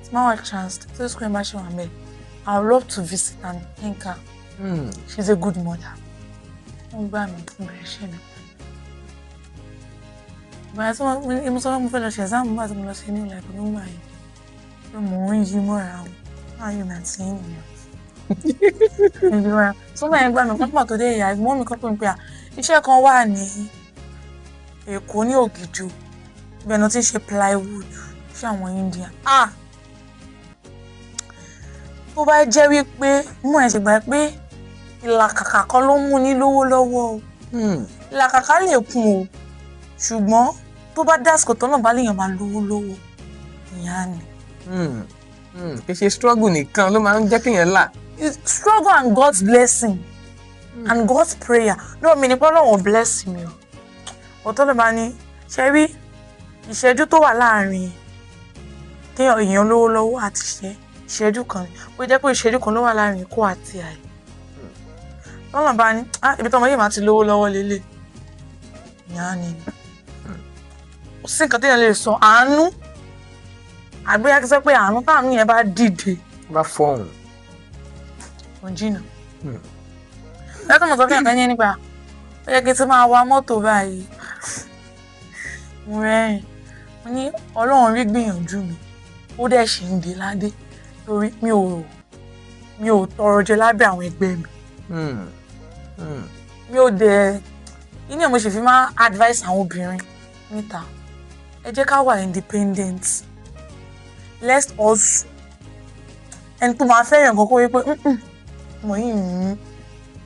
tí máa wà chance tí school yẹn bá ṣe wà mẹ́rin, I would love to visit and thank her. She's a good mother. Wọ́n gbà mí fún bẹ̀rẹ̀ iṣẹ́ mi. Ìgbà tí wọ́n mo sọ pé mo fẹ́ lọ ṣe exam nígbà tí mo lọ ṣe ní ìlà ìpínlẹ̀ nígbà yẹn pé mò ń yí mọ́ra wọn láàyò mi àti yín nìyẹn. Yí mọ́ra. Sọ́nà yẹn gbà mí pápá tó dé ìyá ẹ̀gbọ́n mi kan pè mí pé à iṣẹ́ kan wà ní Èkó ní Ògìjò, ibẹ̀ náà ti ń ṣe plywood iṣẹ́ àwọn India. Ah! Tó bá jẹ́ wípé mú ẹ̀ ṣègbà pé ìlàkàkà kan ló ń mú ní lówó lọ́wọ́ o. Ìlàkàkà lè kún o, ṣùgbọ́n tó bá dásìkò tó náà bá lèèyàn máa lówó lọ́wọ́ ìyá ni. Kì í ṣe struggle nìkan ló máa ń jẹ́ kéèyàn là. Struggle and God's blessing and God's prayer. No, mi ní pé Ọlọ́run bless mi o. Ọ̀tọ́ ló máa ní ṣe rí ìṣẹ́jú tó wà láàrin kéèyàn èèyàn lówó lọ́wọ́ àti ṣe ìṣẹ́jú kan ni. Ó jẹ́ pé ìṣẹ́jú kan ló wà láàrin ikú àti àì. Lọ́nà bá ní ibi tọ́mọ yìí máa ti lówó lọ́wọ́ lélẹ̀. Ìyá ni. Kò sí nǹkan téèyàn lè sọ àánú. Àgbéyà kí sọ pé àánú táàánú yẹn bá dìde. Bá fọhùn. Kò jìnnà. Lẹ́tọ̀ mọ̀ sọ fún ẹ̀ka yẹn nípa ó yẹ kí n ti máa wa mọ́tò báyìí. Mo rẹ́rìn. Mo ní Ọlọ́run rí gbìyànjú mi. Ó dẹ̀ ṣì ń dé ládé torí mi ò tọrọ jẹ lábẹ́ àwọn ẹgbẹ́ mi. Mi ò dẹ̀ inú ẹ̀ mo ṣe fi máa advice àwọn obìnrin níta. Ẹ jẹ́ ká wà independent. Let's also ẹni tó máa fẹ́ràn nǹkan kó wí pé mo yìí ní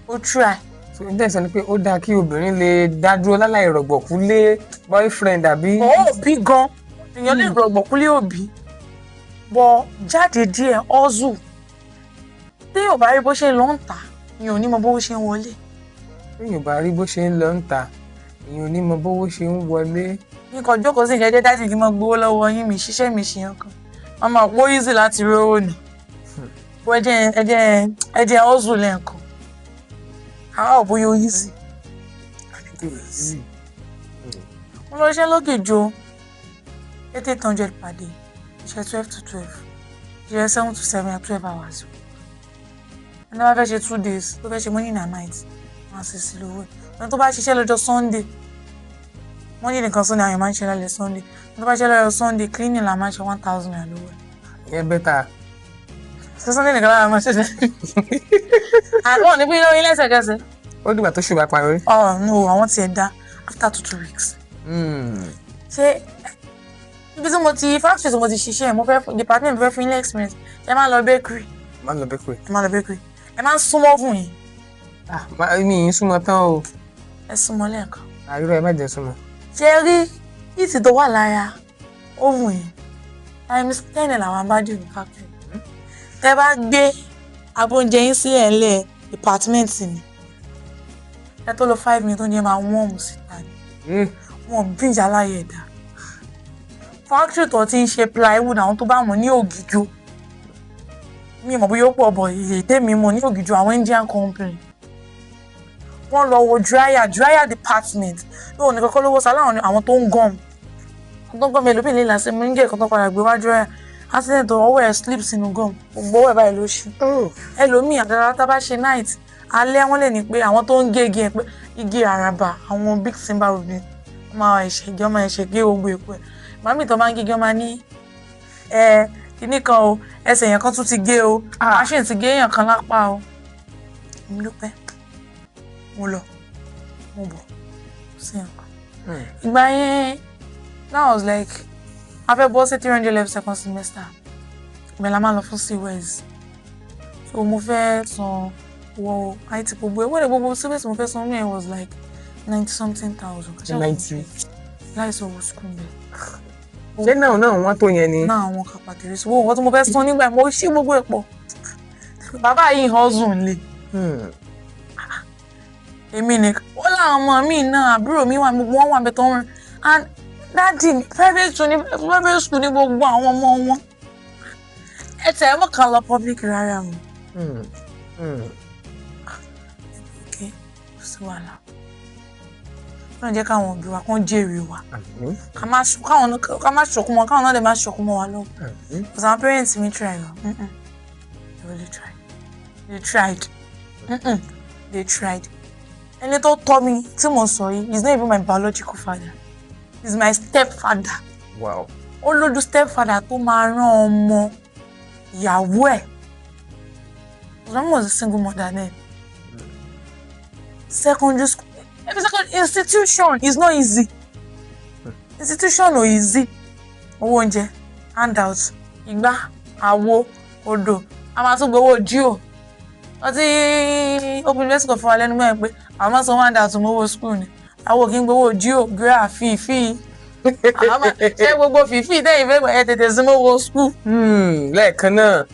ó try. So n tẹ̀sán ni pé ó dáa kí obìnrin lè dá dúró láláì rọ̀gbọ̀kú lé boyfriend àbí. Òbí gan èèyàn lè rọ̀gbọ̀kú lé òbí bọ̀ jáde díẹ̀ ọ́zù téèyàn bá rí bó ṣe ń lọ ń tà èèyàn ò ní mọ bó ṣe ń wọlé. Téèyàn bá rí bó ṣe ń lọ ń tà èèyàn ò ní mọ bó ṣe ń wọlé. Nǹkan jókòó sí ìjẹ́jẹ́ dájú kí n máa gbowó lọ́wọ́ yín mi ṣiṣẹ́ mi ṣe yàn kan wọ́n máa pọ́ easy láti rówó ni bó ẹ jẹ́ ọ́zù lẹ́ẹ̀kan àwa ò bóyá ó easy. Mo lọ ṣiṣẹ́ lókèjọ 800 per day, iṣẹ́ 12 to 12, iṣẹ́ 7 to 7 at 12 hours. Ẹni tó bá fẹ́ ṣe 2 days, tó fẹ́ ṣe morning and night, wọ́n á sì sí lówó ẹ̀. Ẹni tó bá ṣiṣẹ́ lọ́jọ́ Sunday, Monday nìkan Sunday àwọn èèyàn máa ń ṣe lálẹ́ Sunday. Ẹni tó bá ṣiṣẹ́ lọ́jọ́ Sunday, cleaning la máa ń ṣe ₦1,000 lówó ẹ̀. Ìyẹn better. Ṣé Sunday nìkan lára máa ṣe ṣe? Àwọn ò ní pín lórí lẹ́sẹ̀kẹsẹ̀. Ó dìgbà tó ṣùgbọ́n parí. Oh no, àwọn tiẹ̀ dá after 2 weeks. Ṣé ibi tí mo ti factory tí mo ti ṣiṣẹ́, mo fẹ́ department mo fẹ́ fún ilé experience, ẹ máa lọ bakery. Máa lọ bakery. Ẹ máa lọ bakery. Ẹ máa ń súnmọ́ fún yín. Ah, mi ì súnmọ́ tán o. Ẹ súnmọ́ lẹ́ẹ̀kan. Àìrọ̀ ẹ má jẹ́ súnmọ́. Ṣé ẹ rí heat tó wà lára oven yẹn times 10 làwọn bá dì ní factory. Tẹ bá gbé abọ́ oúnjẹ yín sílẹ̀ ńlẹ̀ department mi, ẹ tó lọ 5 minutes, oúnjẹ máa warm síta ni. Wọn bí ìjà láyé ẹ̀dá. Factory tó ti ń ṣe plywood, àwọn tó bá mọ̀ ní Ògìjò, mi mọ̀ bóyá ó pọ̀ bọ̀ èyí tèmi mọ̀ ní Ògìjò, àwọn Indian company, wọ́n lọ wo dryer department lóun ní kọ́kọ́ lówó sá láwọn àwọn tó ń gum, àwọn tó ń gum ẹlòmíì lè lásìkò mo ń jẹ́ ìkan tó padà gbé wá dryer accident, ọwọ́ ẹ̀ slip sínú gum, gbogbo ọwọ́ ẹ̀ báyìí ló ṣí. Ẹlòmíì àtàrà tá bá ṣe night alẹ́, wọ́n lè ní pé àwọn tó ń gé igi ẹ̀ pé igi àràbà, àwọn big timber road ni wọ́n máa ẹ̀ṣẹ̀ gé, wọ́n máa ẹ̀ṣẹ̀ gé gbogbo èpo ẹ̀. Màmí tó máa ń gé igi, wọ́n máa ní ẹ kíní kan o, ẹsẹ̀ yẹn kan tún ti gé o, machine ti gé èèyàn kan lápá o. Èmi ló pẹ́ mo lọ mo bọ̀ sí nǹkan. Ìgbà yẹn that was like a fẹ́ bọ́ sí 300 level second semester, ìgbà la máa lọ fún CWES, so mo fẹ́ san wọ IT gbogbo ẹ̀ wọ́n lè gbogbo CWES mo fẹ́ san ní ẹ̀ was like ninety something thousand. 90. Láìsọ owó school bẹ́ẹ̀. Ṣé náà náà wọ́n tó yẹn ni? Náà àwọn kàpà tèrè sí owó nǹkan tí mo fẹ́ san nígbà mo ṣí gbogbo ẹ̀ pọ̀. Bàbá yìí hustle nílé. Èmi nìkan ó láwọn ọmọ mi náà, àbúrò mi wà, gbogbo wọn wà bẹ́ẹ̀ tó ń rìn. And daddy mi, private school ní, private school ní gbogbo àwọn ọmọ wọn. Ẹ tẹ̀ ẹ́ mọ̀ kàn lọ public rárá o. Ok, kò sí wàhálà. Wọ́n jẹ́ káwọn òbí wa kán jèrè wa. Àmín. Ká má káwọn, ká má ṣọkún mọ́, káwọn náà lè má ṣọkún mọ́ wa lọ́wọ́. Àmín. Because our parents mi try o. They really tried. They tried. They tried. Ẹni tó tọ́ mi tí mo sọ yìí is not even my biological father. He's my stepfather. Wow. Ó lójú stepfather tó máa rán ọmọ ìyàwó ẹ̀. My mom was a single mother then. Secondary school, every second institution is not easy. Institution ò easy. Owó oúnjẹ, handout, igbá, àwo, odò, a máa tún gbowó jíò. Wọ́n ti Open University kan fún wa lẹ́nu mẹ́rin pé àwọn máa san handout mọ́ owó school ni. Àwọn ò kí ń gbowó jíò, gíra, fífi. Àwọn máa ṣe gbogbo fífi tẹ́yìn fẹ́ gbà ẹ tètè sí mọ́ owó school. Lẹ́ẹ̀kan náà.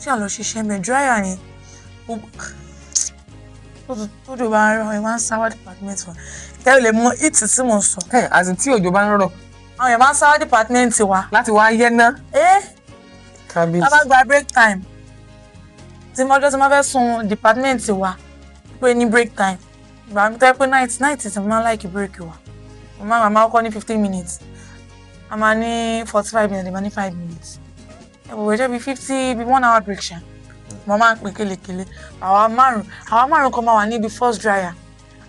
Ṣé àlọ́ ṣiṣẹ́ mẹ́ dryer yẹn? Tójò bá ń rọ̀, ẹ máa ń sáwá department wa. Kẹ́ ẹ lè mọ ìtì tí mò ń sọ. Ẹ àti tí òjò bá ń rọ̀. Àwọn èèyàn máa ń sáwá department wa. Láti wá yẹ́ ná. Ẹ́ Kábíyèsí. Tá bá gba break time. Tí mo ọjọ́ tí mo fẹ́ sun department wa pé ní break time. Ìgbà mi tẹ́ pé night night tí mo máa ń like break wa. Mo máa kọ́ ní 15 minutes. A máa ní 45 minutes, a máa ní 5 minutes. Ẹ wò ó jẹ́ bí 50 bí one hour break ṣá. Mo máa ń pín kélekèle. Àwa márùn kan máa wà níbi first dryer.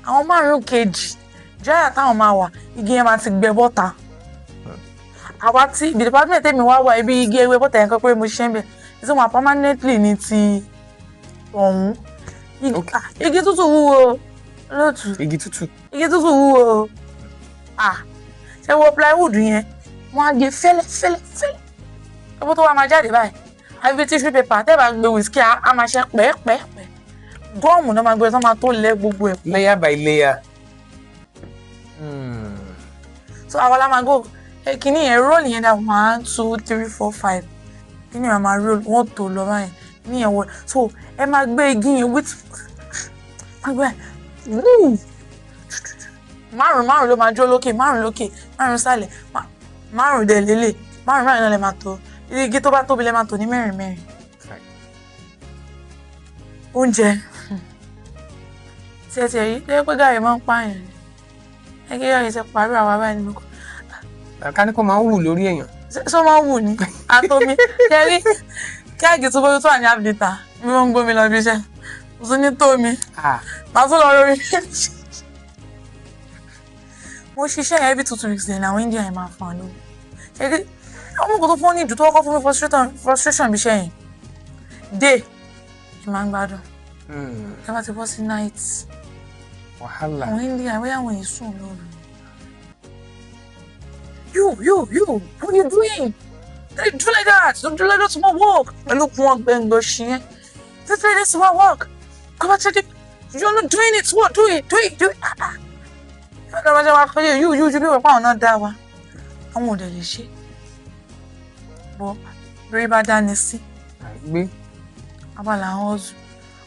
Àwọn márùn kejì dryer táwọn máa wà, igi yẹn máa ti gbẹ bọ́ta. Àwa tí ibi department tèmi wá wà, ibi igi ewé bọ́ta yẹn kan pé mo ṣiṣẹ́ ń bẹ̀. Tí wọ́n permanently ní ti ọ̀hún. Igi tútù wúwo lóòtú. Igi tútù. Igi tútù wúwo. Ah, ṣé wo plywood yẹn? Wọ́n á gé fẹ́lẹ́ fẹ́lẹ́ fẹ́lẹ́. Owó tó wá máa jáde báyìí. Àbí bí tissue paper tẹ́ bá gbé whisky á máa ṣe pẹ́ẹ́pẹ́ẹ́pẹ́. Gum náà máa gbé tó máa tó lẹ gbogbo ẹ̀. Layer by layer. So àwa la máa go kíní yẹn, roll yẹn dá, one, two, three, four, five. Kíní yẹn máa roll, wọ́n tó lọ báyìí. Kíní yẹn wọ. So ẹ máa gbé igi yẹn with máa gbé wúù. Márùn márùn ló máa jó lókè, márùn lókè, márùn sálẹ̀, márùn dẹ̀ lélẹ̀, márùn márùn náà lè máa tó. Igi tó bá tóbi lè máa tò ní mẹ́rin mẹ́rin. Oúnjẹ. Tí ẹ ti rí, tó yẹ pé gàrí máa ń pààyàn ni. Ẹ kí gàrí ṣe parí àwa báyìí nínú kọ. Ká ní kó máa ń wù lórí èèyàn. Ṣé ó máa ń wù ní? Àtomi. Ṣé rí keg tó bóyá tó wà ní half litre bí wọ́n ń gbómi lọ bí iṣẹ́. Mo tún ní tó mi. Màá tún lọ lórí. Mo ṣiṣẹ́ yẹn every 2 2 weeks then àwọn India yẹn máa fún wa lówó. Ṣé kí ọmọ kan tó fún ní ìdù tó kọ́kọ́ fún mi frustration bí iṣẹ́ yẹn. Day, ẹ máa ń gbádùn. Ẹ bá ti bọ́ sí night. Wàhálà. Àwọn India bóyá àwọn yìí sùn lóru. You, you, you, what are you doing? Don't do like that. Don't do like that to my work. Pẹ̀lú kún ọgbẹ́ngbẹ́ ṣì yẹn. Don't do like this to my work. Come on, check it. You're not doing it. What? Do it. Do it. Do it. Ah, ah. Ẹ máa ṣe máa kọ́ you, you, you bí wọ́n pa àwọn náà dá wa. Àwọn ò dẹ̀ lè ṣe. Bọ́ lórí bá dání sí. Àgbé. Abala àwọn ọ̀zù.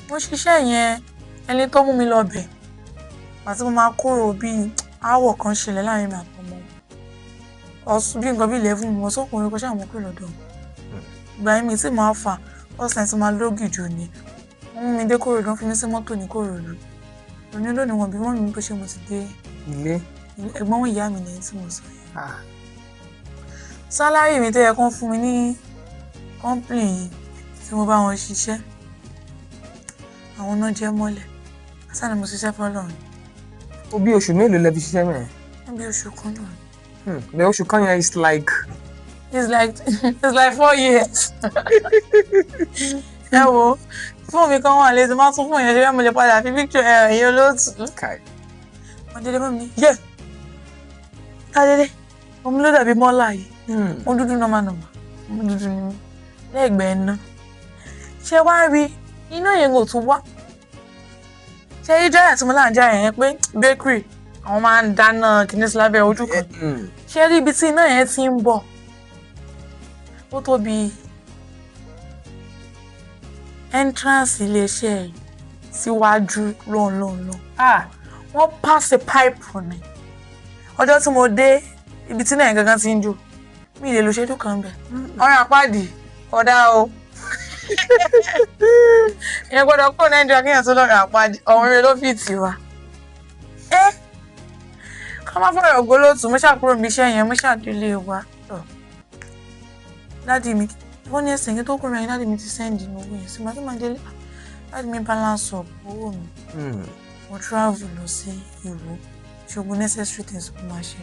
Mo ṣiṣẹ́ yẹn, ẹni tó mú mi lọ bẹ̀. Àti mo máa kúrò, bí aáwọ̀ kan ṣẹlẹ̀ láàrin mi àtọmọ. Ọ̀sùn bí nǹkan bí 11 mo sọ́kùnrin kan ṣáà mú kúrò lọ́dọ̀. Ìgbà yẹn mi tí màá fà ọ̀sán tí máa lógìjò ni. Wọ́n mú mi dé Kòròdú, wọ́n fi mí sí mọ́tò ní Kòròdú. Òní lónìí wọn bí wọ́n mi pé ṣé mo ti dé ilé. Ẹ̀gbọ́n ìyá mi lẹ́yìn tí mo sọ yẹn. Salary mi tó yẹ kán fún mi ní company yìí tí mo bá wọn ṣiṣẹ́, àwọn náà jẹ́ mọ́lẹ̀. Sá ni mo ṣiṣẹ́ fọ́lọ́run. Ó bí oṣù mélòó lẹ fi ṣiṣẹ́ mẹ́rin? Níbi oṣù kan náà. The oṣù kan yẹn is like. It's like 4 years. Ẹ wo fóònù mi kan wà létí, máa tún fún yẹn ṣe bí mo lè padà fi picture ẹ ẹ̀yìn olóòtú. Kai. Wọ́n dédé mọ́ mi ní yẹ. Kádédé, omi ló dàbí mọ́là yìí. Mo dúdú normal normal. Mo dúdú ni mí. Lẹ́gbẹ̀ẹ́ iná. Ṣé wá rí iná yẹn kò tún wá? Ṣé rí dryer tí mo láǹ já yẹn pé bakery àwọn máa ń dáná kìíní sí lábẹ́ ojú kan. Ṣé rí ibi tí iná yẹn ti ń bọ̀? Ó tó bí entrance iléeṣẹ́ yìí Síwájú lọ́nlọ́nlọ́. Wọ́n pass a pipe ni. Ọjọ́ tí mo dé ibi tí náà gangan ti ń jò, mi lè lo ṣẹ́jú kan bẹ̀. Ọ̀rọ̀ àpáàdì ọ̀dà o. Ìyẹn gbọ́dọ̀ kó Nàìjíríà kéèyàn tó lọ́rọ̀ àpáàdì, ọ̀run rẹ ló fi tì wá. Ká má fọ̀rọ̀ gbólóòtú, mo ṣàkúrò mi iṣẹ́ yẹn, mo ṣàdílé wa. Dádì mi, wọ́n ní ẹsẹ̀ yẹn tó kúrò yẹn, dádì mi ti sẹ́ndì ní owó yẹn. Ṣùgbọ́n tí màá délé, dádì mi balance up owó mi. Mo travel lọ sí Ìwó, ṣùgbọ́n necessary things mo máa ṣe.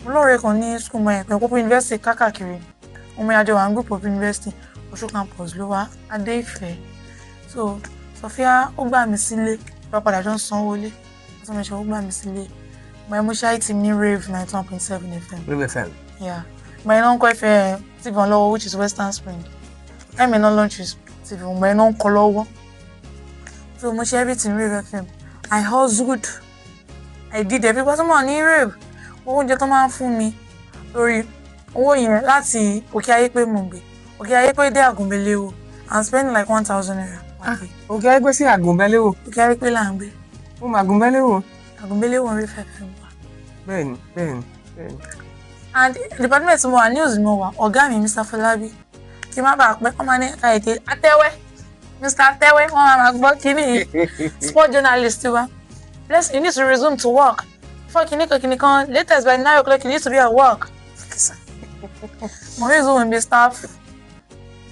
Mo lọ́ọ̀rẹ́ kan ní school mọ́ ẹ̀pẹ́ Pópó University kákàkiri. Ọmọ ìyájọ́ wa ń group of university, Ọ̀ṣun campus ló wá, Adé-Ìfẹ́. So Sophia ó gbà mí sílé, bá padà jọ ń sanwó lé. Wọ́n sọ ó gbà mí sílé. Mo ṣe IT ní Rave 91.7 FM. Rave FM. Yeah. Mo iná ń kọ́ ẹ̀fẹ̀ TV on lọ́wọ́, which is Western Spring. Ẹ̀mí náà launch TV, mo iná ń kọ́ lọ́wọ́. So mo ṣe everything Rave FM. I hustled. I did everything. But mo ní Rave. Owó oúnjẹ tó máa ń fún mi lórí owó yẹn láti Òkè Ayépé mò ń gbé. Òkè Ayépé dé Àgùnbéléwò. I'm spending like 1,000 naira. Òkè Ayépé sí Àgùnbéléwò. Òkè Ayépé là ń gbé. Mo mọ Àgùnbéléwò. Àgùnbéléwò ń Rave FM wà. Bẹ́ẹ̀ni, bẹ́ẹ̀ni, bẹ́ẹ̀ni. And department mo wà, news mo wà, ọ̀gá mi Mr. Fọlábí, kí má bàa pẹ́, wọ́n máa ní ẹ̀ka ètè Atẹ́wẹ́, Mr. Atẹ́wẹ́, wọ́n máa gbọ́ kíní sport journalist wa. Bless, you need to resume to work. Before kíní kan, latest by 9 o'clock you need to be at work. Mo resume with staff.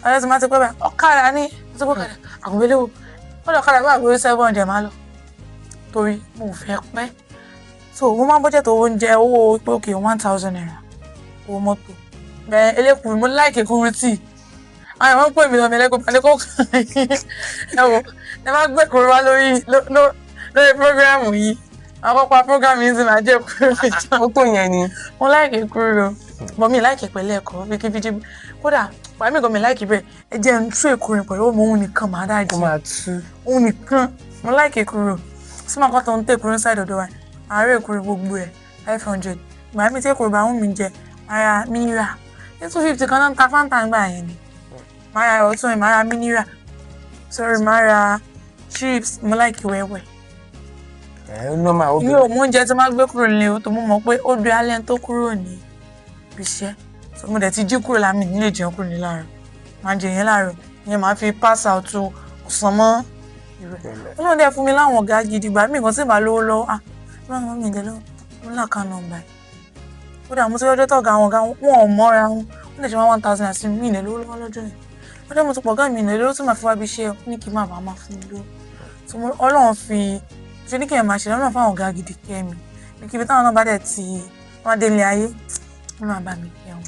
Ọ̀rẹ́ tí máa ti pẹ́ báyìí, ọ̀kadà ní, mo ti pẹ́ ọ̀kadà, Àgùnbéléwò, ó lọ ọ̀kadà bá àgbèrè 700 máa lọ. Torí mo ò fẹ́ pẹ́. So mo máa ń budget owó oúnjẹ, owó pé okay 1,000 naira owó mọ́tò. Bẹ́ẹ̀ elékùrú, mo like èkuru tíì. Àwọn èèyàn ń pè mí lọ́mọ ẹlẹ́kùn pàdé kó ẹ wò, ẹ má gbé èkuru wá lórí lórí prógráàmù yìí. Àwọn pápá prógráàmù yìí ti máa jẹ́ èkuru ìjọ. Ó tó yẹn ni. Mo like èkuru o, but mi like pẹ̀lú ẹ̀kọ́ bíkíbíkí. Kódà, pàmí gan mi like bẹ́ẹ̀, ẹ jẹ́ n tú èkuru pẹ̀lú ọmọ òun nìkan màá dájú. Ó máa tú. Òun nìkan, mo like èkuru. Súnmọ́ kan tó ń tẹ èkuru inside ọ̀dọ̀ wa. Àárẹ̀ èkuru gbogbo ẹ̀ 500. Ìgbà mi tí èkuru bá wù mí jẹ, màá ra mineral. Ní 250 kan náà ń ta Fanta nígbà yẹn ni. Màá ra ọtún, màá ra mineral. Sorry, màá ra chips, mo like wẹ́wẹ́. Ẹ normal ó Mi ò mú oúnjẹ tí máa gbé kúrò nílé o, tó mo mọ̀ pé ó dé alẹ́ tó kúrò ní ibi iṣẹ́. So mo dẹ̀ ti jí kúrò láàmì nílé jẹun kúrò ní láàárọ̀. Màá jẹ yẹn láàárọ̀, ìyẹn màá fi pass out ọ̀sán mọ́ ìrẹ̀. Ọlọ́run dẹ̀ fún mi láwọn ọ̀gá gidi gbà mí nǹkan tí màá lówó lọ́wọ́. Ah, báwo ni mi lọ́wọ́? Mo ní account number. Kódà mo ti lọ́jọ́ tọ̀gá àwọn ọ̀gá wọn ò mọ́ra wọn. Wọ́n lè ṣe 1,000 àti mi ìlẹ̀ lówó lọ́wọ́ lọ́jọ́ yẹn. Ọjọ́ mo ti pọ̀ ọ̀gá mi ìlẹ̀ lówó tí màá fi wá bí iṣẹ́ ní kí n má bàa máa fún mi lówó. So Ọlọ́run fi ṣe ní kí ẹ máa ṣe lọ́nà fáwọn ọ̀gá gidi kẹ́ mi. Níbi táwọn náà bá dẹ̀ ti wọ́n dé ilé ayé, wọ́n máa bá mi kẹ́ wọn.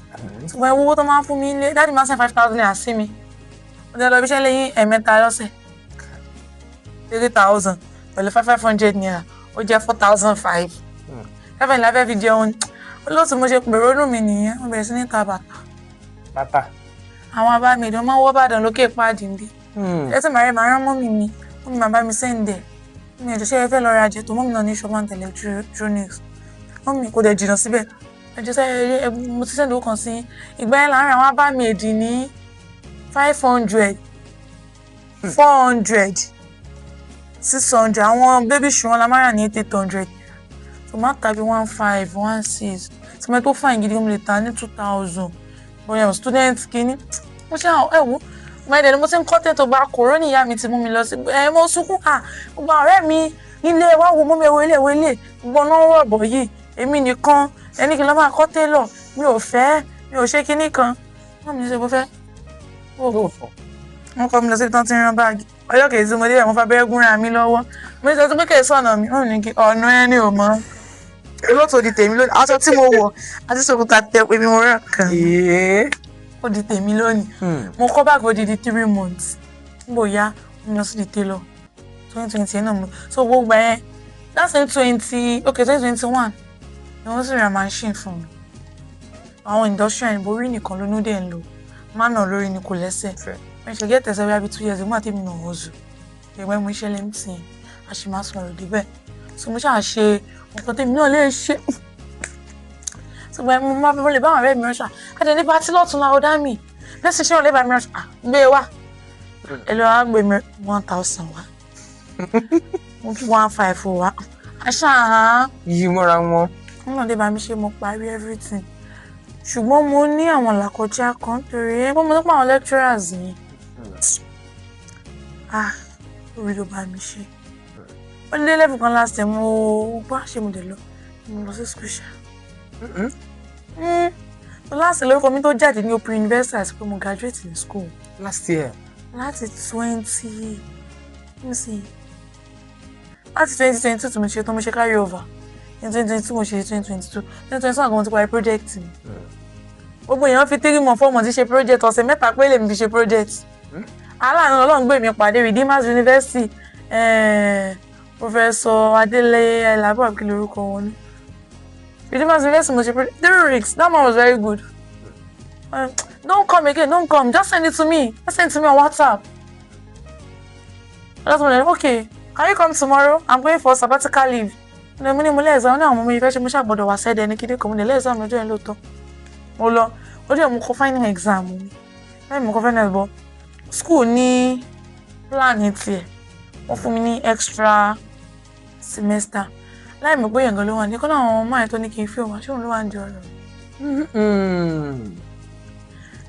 Ṣùgbọ́n owó tó máa ń fún mi nílé, dáàdì máa ń send 5,000 naira sí mi. Mo ti lọ ibi iṣẹ́ lẹ́yìn ẹ̀ẹ̀mẹ́ta lọ́sẹ̀. 3,000 pẹ̀lú 500 naira, ó jẹ́ 4,500. Ẹ̀fẹ̀ ní láfẹ́ fi jẹun. Olóòtú mo ṣe pèrò inú mi nìyẹn, mo bẹ̀rẹ̀ sí ní ta bàtà. Bàtà. Àwọn abámi ìdán máa ń wọ́ Ìbàdàn lókè páàdì ń bí. Ẹ̀sìn màrí màá rán mọ́mì mi, mọ́mì máa bá mi sẹ́ǹdẹ̀. Mi ò ṣe é fẹ́ lọ ra jẹ tó mọ́mì náà ní shop and electronics. Mọ́mì kò dẹ̀ jìnnà síbẹ̀. Ẹjọ́ sẹ́ mo ti sẹ́ǹdì owó kan sí. Ìgbà yẹn láàárín àwọn abámi èdì ní 500, 400, 600. Àwọn baby shoe wọn la máa rà ní 800. So máa tà bí 1,500, 1,600. Tí mo tó fine gidi mo lè ta ní 2,000. Bóyá student kìíní. Mo ṣe àwọn ẹ̀wọ̀. Mo ẹ̀dẹ̀ ni mo ti ń kọ́ tètò gba kòrónì ìyá mi ti mú mi lọ sí. Ẹ mo sunkún à gbogbo ọ̀rẹ́ mi nílé wá wo mú mi ewo ilé ewo ilé. Gbogbo ọ̀nà rọ̀bọ̀ yìí. Èmi nìkan ẹni kí n lọ máa kọ́ télọ̀. Mi ò fẹ́, mi ò ṣe kinní kan. Wọ́n mi ṣe bó fẹ́. Wọ́n kọ́ mi lọ síbi tán tí ń rán báàgì. Ọjọ́ kejì tí mo dé mo fa abẹ́rẹ́ gúnra mi lọ́wọ́. Mo sọ pé kèé sọ̀nà mi, wọ́n ní kí ọ̀nà ẹni ò mọ̀. Olóòtú di tèmi lónìí, aṣọ tí mo wọ̀ àti ṣòkòtò àtẹ èmi mo rẹ̀ kàn. Ó di tèmi lónìí. Mo kọ́ báàgì odidi 3 months. Níbo ya, mo lọ sí di tailor. 2020 náà mo. So gbogbo ẹ̀ that's in 2021. Ni wọ́n sì ra machine fún mi. Àwọn industrial ìborí nìkan ló ní dẹ̀ ń lò. Má nà lórí ni kò lẹ́sẹ̀. Mo ṣe get ẹsẹ̀ bí 2 years ago àti èmi náà wọ́n zù. Ẹgbẹ́ mo ṣe LMT, a sì máa sọ̀rọ̀ débẹ̀. So mo ṣáà ṣe nǹkan tèmi náà lè ṣe. So mo máa mo lè bá àwọn ọ̀rẹ́ mi ránṣọ. A dẹ̀ ní patí lọ́tún la ọ̀dá mi. Lẹ́sìn ṣé wọ́n lè bá mi ránṣọ? Gbé wá. Ẹ lọ wá gbé mi 1,000 wá. Mo fi 1.5 wá. Aṣá Yí mọ́ra wọn. Wọn dé bá mi ṣe, mo parí everything. Ṣùgbọ́n mo ní àwọn làkọjá kan torí ẹ pé mo nípa àwọn lecturers yẹn. Ah, orí ló bá mi ṣe. Ó ní level kan last time, mo bá ṣe, mo dẹ̀ lọ. Mo lọ sí school ṣá. Last lórúkọ mi tó jáde ní Open University àti pé mo graduate ní school. Last year. Láti twenty, let me see, láti 2022 tí mo ṣe tán, mo ṣe carry over ní 2022, mo ṣe 2022, 2021 gan mo ti parí project mi. Gbogbo èèyàn fi 3 months, 4 months ṣe project, ọ̀sẹ̀ 3 péré lèmi fi ṣe project. Aláàánú Ọlọ́run gbé mi pàdé Redeemers University, Professor Adele Elabo àbí kí lorúkọ wọn ní Redeemers University. Mo ṣe project 3 weeks. That man was very good. Don't come again, don't come, just send it to me, just send it to me on WhatsApp. That's when I, okay, can you come tomorrow? I'm going for sabbatical leave. Ní mo ní mo lé exam ní àwọn ọmọ mi fẹ́ ṣe, mo ṣàgbọ́dọ̀ wá sẹ́dẹ̀ ní kíndé kan, mo ní lé exam lọ́jọ́ yẹn lóòótọ́. Mo lọ, ó dẹ̀ mo kọ final exam mi. Lẹ́yìn mo kọ final, but school ní plan tiẹ̀. Wọ́n fún mi ní extra semester. Láì mọ̀ pé yẹn gan ló wà ní kọ́nà àwọn ọmọ yẹn tó ní kí n fi òun, ṣé òun ló wà ní ọ̀rọ̀.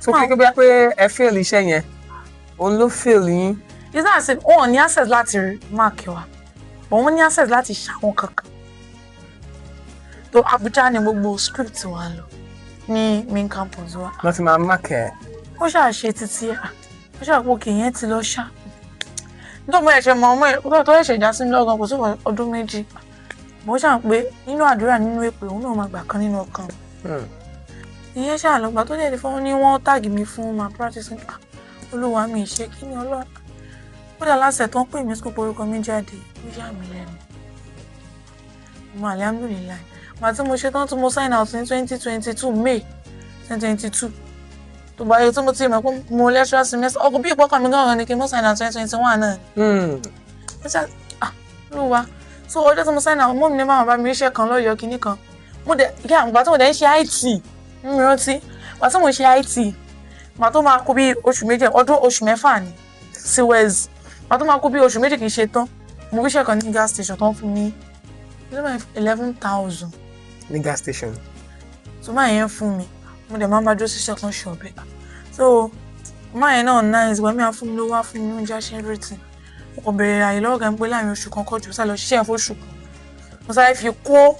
So kí bí pé ẹ fail iṣẹ́ yẹn, òun ló fail yín. It's not as if wọn ò ní access láti mark wa, but wọ́n ní access láti ṣàwọn kankan tó Abuja ní gbogbo script wa lọ ní main campus wa. Wọ́n ti máa mark ẹ̀. Ó ṣáà ṣe títí ẹ̀, ó ṣáà pò kì í yẹn ti lọ ṣá. Nítorí mo ẹ̀ṣẹ̀ mọ ọmọ ẹ̀ tó ẹ̀ṣẹ̀ já sí mi lọ́gàn kò sí ọdún 2. Mo ṣáà pé nínú àdúrà, nínú èpè, òun náà máa gbà kan nínú ọkàn ìyẹn ṣáà lọ́gbà tó dẹ̀ fún ní wọ́n tag mi fún my practice. Olúwa mi, ṣe kí ni Ọlọ́run kódà lásẹ̀ tó ń pè mí school, orúkọ mi jáde, ó yà mí lẹ́nu. Mo alhamdulillahi, màá tí mo ṣe tán tí mo sign out ní 2022, May 2022, tó bá yẹ tí mo ti mọ̀ pé mo lecturer semester ọkọ̀ bí ìpọ́kàn mi gan-an ni kí n mọ̀ sign out 2021 náà ni. Olúwa, so ọjọ́ tí mo sign out, mọ́ mi ní máa bá mi ríṣẹ́ kan lọ́yọ̀ọ́ kinní kan. Mo dẹ̀ yá ìgbà tí mo dẹ̀ ń ṣe IT, mi rántí ìgbà tí mo ń ṣe IT, ìgbà tó máa kó bí oṣù 2, ọdún oṣù 6 ni sí wes, ìgbà tó máa kó bí oṣù 2 kì í ṣe tán, mo ríṣẹ́ kan ní gas station tó ń fún mi 11,000. Ní gas station. So máa yẹn fún mi, mo dẹ̀ máa ń bá dúró sí second shop ẹ̀. So máa yẹn náà nice, ìgbà mi á fún mi lówó, á fún mi ní oúnjẹ, á ṣe everything. Mo kàn bẹ̀rẹ̀ àyè lọ́wọ́ kan pé láàrin oṣù kan kọjú sá lọ ṣiṣẹ́ fóṣù kan, mo sáré fi kó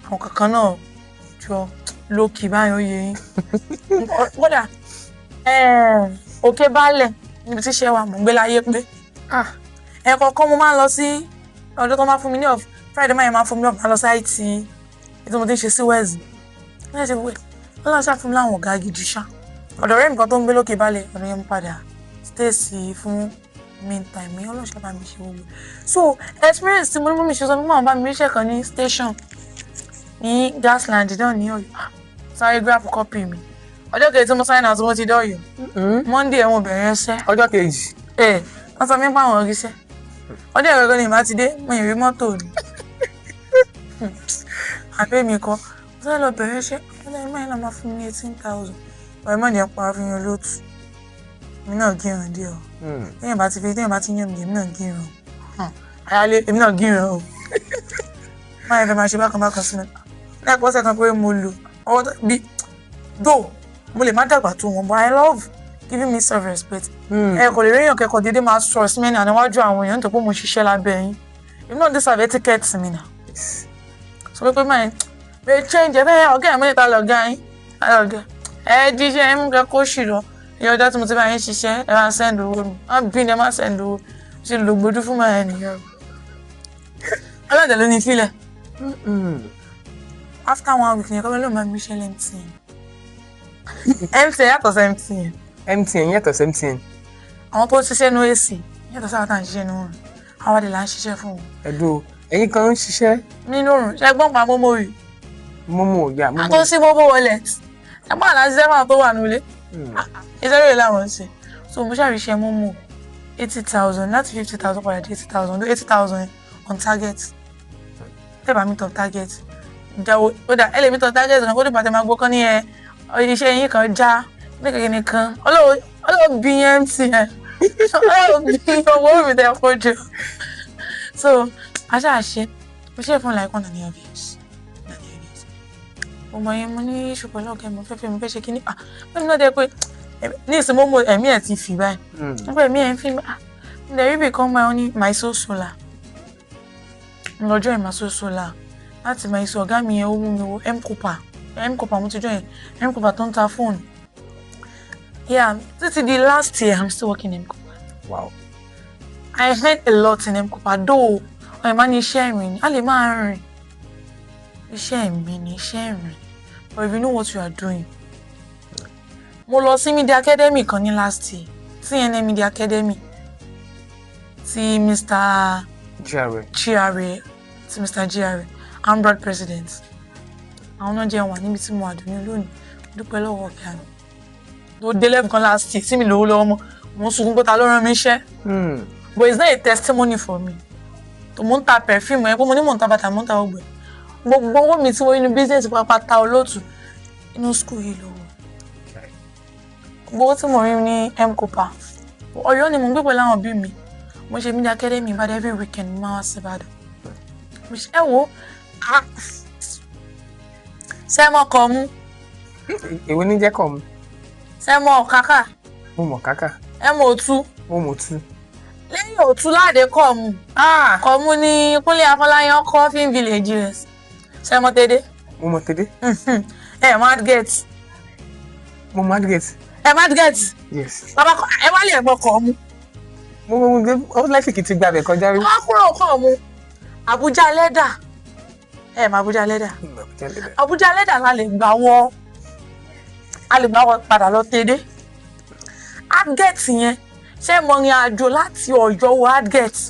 àwọn kankan náà jọ lókì báyìí, ó yẹ yín. Kódà òkè baálẹ̀ níbi tí iṣẹ́ wa mò ń gbé láyé pé ẹ̀ẹ̀kọ̀ọ̀kan mo máa ń lọ sí ọjọ́ tó máa fún mi ní off, Friday máa yẹn máa fún mi ní off, máa lọ sí IT ètò mo ti ń ṣe sí west ní ẹ̀ṣẹ̀ wẹ̀. Ọlọ́run ṣáà fún mi láwọn ọ̀gá gidi ṣá. Ọ̀dọ̀ ọ̀rẹ́ mi kan tó ń gbé lókè balẹ̀, ọ̀dọ̀ yẹn mo padà stay sí fún meantime mi. Ọlọ́run ṣáà bá mi ṣe gbogbo. So experience tí mo ní, mú mi ṣe sọ fún àwọn bá mi ríṣẹ́ kan ní station ní Gasland náà ní Ọ̀yọ́. Sáré grab copy mi, ọjọ́ kejì tí mo sign out, mo ti dé Ọ̀yọ́. Monday ẹ̀wọ̀n bẹ̀rẹ̀ ẹsẹ̀. Ọjọ́ kejì. Ẹ̀ wọ́n sọ mí pa àwọn oríṣẹ́ ọjọ́ ìrọ̀gọ́ ni ìbá ti dé, mo ì rí mọ́tò ni àbẹ́ mi kọ́, mo sáré lọ bẹ̀rẹ̀ iṣẹ́. Wọ́n lẹ́yìn mẹ́rin náà máa fún mi ní 18,000. Ọ̀rẹ́ mọ̀ ní ẹ̀ pa fún yín olóòtú èmi náà gírun díẹ̀ o. Téèyàn bá ti fi, téèyàn bá ti yàn mí, èmi náà gírun ayálé, èmi náà gírun o. Máa yẹn fẹ́ máa ṣe bákan bákan sí mi lẹ́ẹ̀kọ́ ọ̀sẹ̀ kan pé mo lò ọwọ́ bí though mo lè má dàgbà tó wọn, but I love giving me self respect. Ẹ kò lè réyàn kẹ́kọ̀ọ́ déédéé máa sọ̀rọ̀ sí mi ní àníwájú àwọn èèyàn nítorí pé mo ṣiṣẹ́ lábẹ́ yín. Èmi náà deserve etiquette mi nà sọ pé máa bẹ change ẹ bẹ́ẹ̀. Ọ̀gá ẹ̀ mẹ́ta lọ̀gá yín, ọ̀gá ẹ jíṣẹ́ ẹ mú kẹ́ kó ṣì lọ iye ọjọ́ tí mo ti bá yín ṣiṣẹ́, ẹ máa send owó mi. Má bí ni ẹ máa send owó ṣe lò gbójú fún màá nìyẹn. Ọlọ́dẹ ló ní sílẹ̀. After one week ní ẹ̀kọ́ mi ló máa mi ṣe MTN. MTN yàtọ̀ sí MTN. MTN yàtọ̀ sí MTN. Àwọn tó ń ṣiṣẹ́ ní AC yàtọ̀ sí àwọn tá à ń ṣiṣẹ́ ní òrùn. Àwọn àdè là ń ṣiṣẹ́ fún wọn. Ẹ̀dùn ẹ̀yin kan ń ṣiṣẹ́. Nínú òrùn, ṣe gbọ́n pa MoMo rí? MoMo ya MoMo. Àtọ́ sí MoMo wallet. Ẹ̀gbọ́n àlá ṣiṣẹ́ máa tó wà nílé. Iṣẹ́ rẹ̀ làwọn ń ṣe. So mo ṣàríṣẹ́ MoMo 80,000, láti 50,000 padà dé 80,000, 80,000 on target. Tẹ́ bá meet up target, ìjáwó ó dà, ẹ lè meet up target kan kó dìgbà tẹ́ máa gbọ́ kán ní ẹ iṣẹ́ yín kan já ní kékeré nìkan. Ọlọ́wọ́ bí MTN, ọlọ́wọ́ bí owó mi tẹ́ kó jù. So a ṣáà ṣe, mo ṣe fún like 1.5 years, 1.5 years. Mo yẹn, mo ní issue pẹ̀lú ọ̀gá mi, mo fẹ́ fẹ́, mo fẹ́ ṣe kíní. Ah, mo ní náà dẹ́ pé ní ìsìn mo mọ ẹ̀mí ẹ̀ ti fì báyìí. Nígbà ẹ̀mí ẹ̀ ń fi, ah, mo dẹ̀ rí ibì kan máa ní My Soul Solar. Mo lọ join My Soul Solar láti My Soul. Ọ̀gá mi yẹn, ó mú mi wọ M-Kopa. M-Kopa mo ti join, M-Kopa tó ń ta fóònù. Yeah, títí di last year, I'm still working in M-Kopa. I earned a lot in M-Kopa, though ọ̀rẹ́ máa ní iṣẹ́ ìrìn ni a lè máa rìn, iṣẹ́ mi ni iṣẹ́ ìrìn, but if you know what you are doing. Mo lọ sí Media Academy kan ní last year, TNN Media Academy ti Mr. GRA. GRA, ti Mr. GRA, Ambrad president. Àwọn náà jẹ́ wà níbi tí mo wà dùn ní lónìí. Mo dúpẹ́ lọ́wọ́ ọ̀gá mi tó dé level kan last year tí mi lówó lọ́wọ́ mọ́, mo ń sunkún pé ta ló rán mi iṣẹ́. But it's not a testimony for me tó mo ń ta perfume ẹ pé mo ní mò ń ta bàtà, mo ń ta ọgbẹ, gbogbo owó mi tí mo inú business pápátá, olóòtú, inú school yìí lówó. Gbogbo owó tí mo rí ní M-Kopa, Ọ̀yọ́ ni mo ń gbé pẹ̀lú àwọn òbí mi. Mo ṣe Media Academy Ìbàdàn, every weekend mo máa wá sí Ìbàdàn. Mo ṣe, ẹ wo, ah, sẹ́mọ̀ kọ̀ mú. Èwo ní jẹ́ kọ̀ mú? Sẹ́mọ̀ kákà? Mo mọ̀ kákà. Ẹ mọ̀ òtú? Mo mọ̀ tú. Lẹ́yìn òtú láàdé kọ̀ mú. Kọ̀ mú ní Kúnlé Afọláyan kọ́ film village rẹ̀. Sẹ́mọ̀ tẹ́dẹ́? Mo mọ̀ tẹ́dẹ́. Ẹ mọ̀ adgate? Mo mọ̀ adgate. Ẹ mọ̀ adgate? Yes. Bàbá ẹ wá lè ẹ̀gbọ́n kọ̀ mú. Mo ó láti kì í ti gbàbẹ̀ kọjá rí. Wọ́n kúrò kọ̀ mú Àbújá lẹ́dà. Ẹ mọ̀ Àbújá lẹ́dà? Àbújá lẹ́dà. Àbújá lẹ́dà la lè gbà wọ, a lè gbà wọ padà lọ tẹ́dẹ́. Adgate yẹn, ṣé mo rìn àjò láti Ọ̀yọ́ wọ adgate?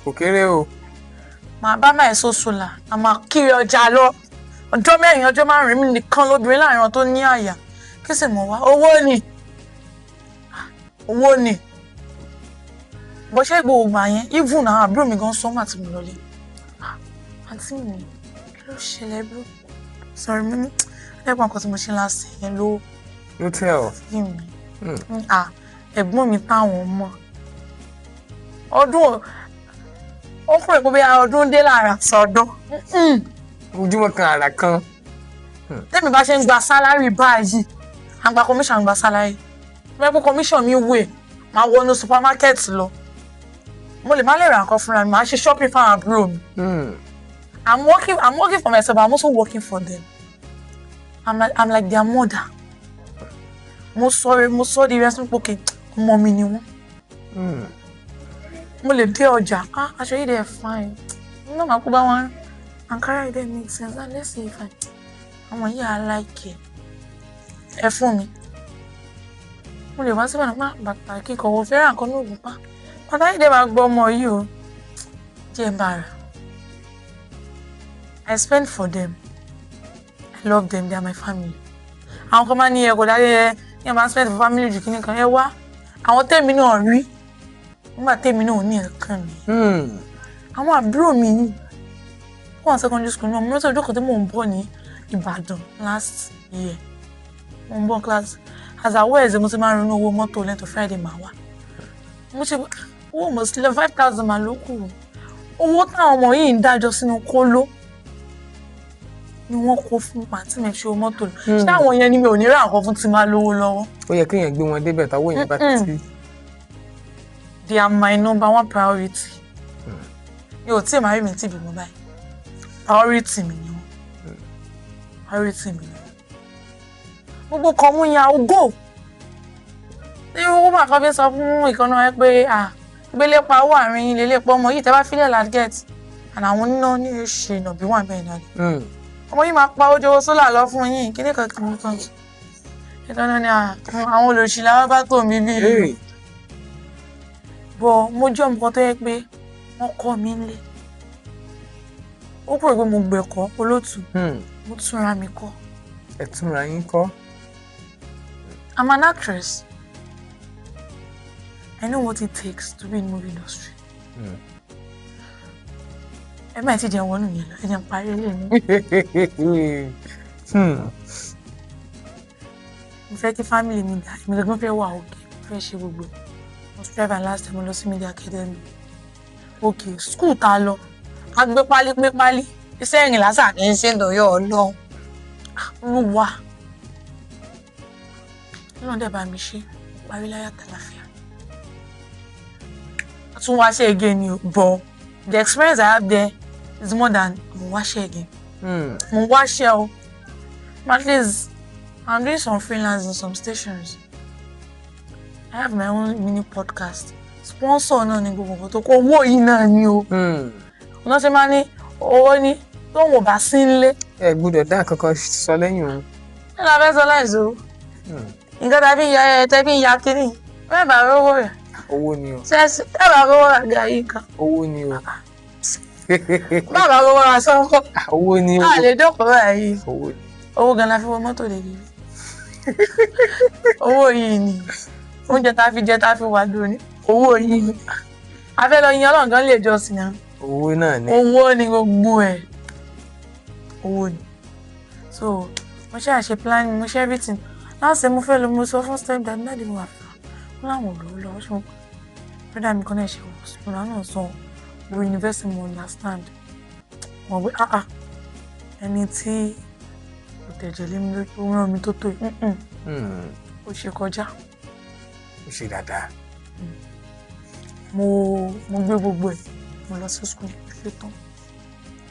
Kò kéré o. Màá bá máa èso sùlà, a máa kiri ọjà lọ ọjọ́ 4, ọjọ́ 5, mi nìkan lóbìnrin láàrin wọn tó ní àyà. Kí sì mọ̀ wá? Owó ni, owó ni. Bó ṣe gbogbo ìgbà yẹn, even àwọn àbúrò mi gan sọ́mà tí mo lọlé, àǹtí mi, kí ló ṣẹlẹ̀ bí? Sọ̀rọ̀ mi ní ẹ̀gbọ́n nǹkan tí mo ṣe last yẹn ló Ló tẹ̀ ọ́. fi mi. Ah, ẹ̀gbọ́n mi táwọn mọ̀ ọdún ó kúrò pé bí ọdún dé lára sọdún. Ojúmọ́ kan àrà kan. Tẹ́mi bá ṣe ń gba salary báyìí, à ń gba commission, à ń gba salary, tó bá pẹ́ commission mi wè, máa wọnú supermarket lọ, mo lè má lè ra nǹkan fúnra mi, máa ṣe shopping fáwọn àbúrò mi. I'm working for myself, but I'm also working for them. I'm like their mother. Mo sọ, mo sọ di rest pé ọmọ mi ni wọ́n. Mo lè dé ọjà, ah, aṣọ yìí dẹ̀ fine, mo náà máa kó bá wọn, ankara yìí dẹ̀ make sense, ah, let's see if I àwọn yìí á like ẹ, ẹ fún mi. Mo lè wá síbẹ̀ nípa bàtà kíkọ, wọ́n fẹ́ràn nǹkan ní ògùn pa bàtà yìí dẹ̀ máa gbọ́ ọmọ yìí o, jẹ́ ń bá rà. I spend for them. I love them, they are my family. Àwọn kan máa ní ẹ kò dáyé ẹ ní ẹ máa spend for family jù, kíní kan ẹ wá. Àwọn tèmi náà rí nígbà tèmi náà ò ní ẹ̀kan ni. Àwọn àbúrò mi ní wọ́n secondary school náà, mo rántí ọjọ́ kan tí mò ń bọ̀ ní Ìbàdàn last year. Mo ń bọ̀ class as at Wednesday, mo ti máa ń ronú owó mọ́tò lẹ́tọ̀, Friday máa wá. Mo ṣe owó mo sílẹ̀, 5,000 máa ló kù. Owó táwọn ọmọ yìí ń dájọ́ sínú kóló ni wọ́n kó fún pàǹtí mi fi owó mọ́tò lọ. Ṣé àwọn yẹn ni mi ò ní rà nǹkan fún tí máa lówó lọ́wọ́? Ó yẹ kéèyàn gbé wọn débẹ̀ táwọn èèyàn bá ti. They are my number one priority. Mi ò tí ì máa rí mi tí ìbímọ báyìí. Priority mi ni wọ́n. Priority mi ni wọ́n. Gbogbo kan mú ya ogó. Ní owó máa kọ́ fi sọ fún ìkànnà ẹ pé à gbélé pa owó àárín ilé ilé pọ́ ọmọ yìí tẹ́ bá fílẹ̀ ládgẹ̀t and àwọn oníná ní ṣe ìnàbí wà bẹ́ẹ̀ náà ni. Ọmọ yìí máa pa ojú owó sólà lọ fún yín, kíní kan kìíní kan. Ìkànnà ni àwọn olòṣì làwọn bá tò mí bí. Bọ̀ mo jẹ́ ọmọ kan tó yẹ pé wọ́n kọ́ mi nílé. Ó kúrò pé mo gbẹ̀kọ́, olóòtú. Mo túnra mi kọ́. Ẹ túnra yín kọ́. I'm an actress. I know what it takes to be in movie industry. Ẹ má ti jẹun wọnú yẹn lọ, ẹ jẹun parí ilé mi. Mo fẹ́ kí family mi dà, èmi gangan fẹ́ wà òkè, mo fẹ́ ṣe gbogbo. Mo strive and last time mo lọ sí Media Academy. Okay, school ta lọ, a gbé pálí gbé pálí, iṣẹ́ ìrìn lásà kì í ṣe ń dọ̀yọ́ Ọlọ́run. Olúwa, Ọlọ́run dẹ̀ bá mi ṣe, mo parí láyọ̀ àtàlàáfíà. A tún wá ṣe again ni o, but the experience I have there is more than mo wá ṣe again. Mo wá ṣe o. At least I'm doing some freelance in some stations. I have my own mini podcast. Sponsor náà ni gbogbo nǹkan tó kó owó yìí náà ni o. Ọ̀nà ṣe máa ní owó ní tóun ò bá sí nílé. Ẹ gbọ́dọ̀ dá kankan sọ lẹ́yìn òun. Ẹ lọ fẹ́ sọ láìsọ. Nǹkan tàbí ya ẹ tẹ́bí ya kínní. Bẹ́ẹ̀ bá rówó rẹ̀. Owó ni o. Ṣé ẹ bá rówó rà gàrí kan? Owó ni o. Bàbá rówó ra sọ́kọ́. Owó ni o. A lè jókòó báyìí. Owó ni. Owó gan la fi wọ mọ́tò lè rí. Owó yìí ni. Oúnjẹ tá a fi jẹ tá a fi wà lónìí. Owó yìí ni. A fẹ́ lọ yin Ọlọ́run gan lè jọsìn náà. Owó náà ni. Owó ni gbogbo ẹ̀. Owó ni. So, mo ṣe àṣe planning, mo ṣe everything. Láti mo fẹ́ lọ, mo sọ fún step dad, dáàdì mo wà fún wọn láwọn ò lówó lọ́wọ́ ṣùgbọ́n brother mi kan náà ṣe wọ̀ sùn náà sọ wo university mo understand. Wọ́n wí ah ah ẹni tí kò tẹ̀jẹ̀ lé mi lójú ó rán mi tó tó yìí ó ṣe kọjá. Ó ṣe dáadáa. Mo gbé gbogbo ẹ̀, mo lọ sí school ṣe tán.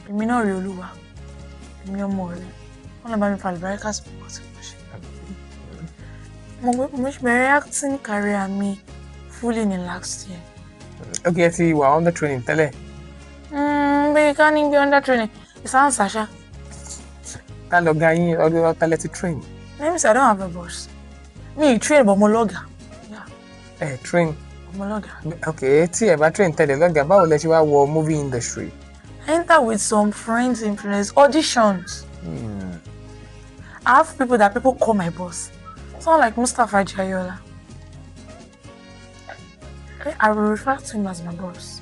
Èmi náà rí Olúwa, èmi ọmọ rẹ̀, wọ́n lọ bá mi fàlùbáríkà sí gbogbo tí mo ṣe. Mo bẹ̀rẹ̀ acting career mi fully ní last year. Okay, ẹ ti wà under training tẹ́lẹ̀. Bí ká ní bí under training, ìsáǹsà ṣá. Ká lọ ga yín ọdún ọ̀tálẹ̀ ti train. Let me say I don't have a boss. Mi ì train but mo lọ́gàá. Ẹ train. Mo lọ́gàá. Okay, tí ẹ bá train tẹ́lẹ̀ lọ́gàá, báwo lẹ ṣe wá wọ movie industry? I enter with some friends influence auditions. I have people that people call my boss. Someone like Mustapha Jayola. I will refer to him as my boss.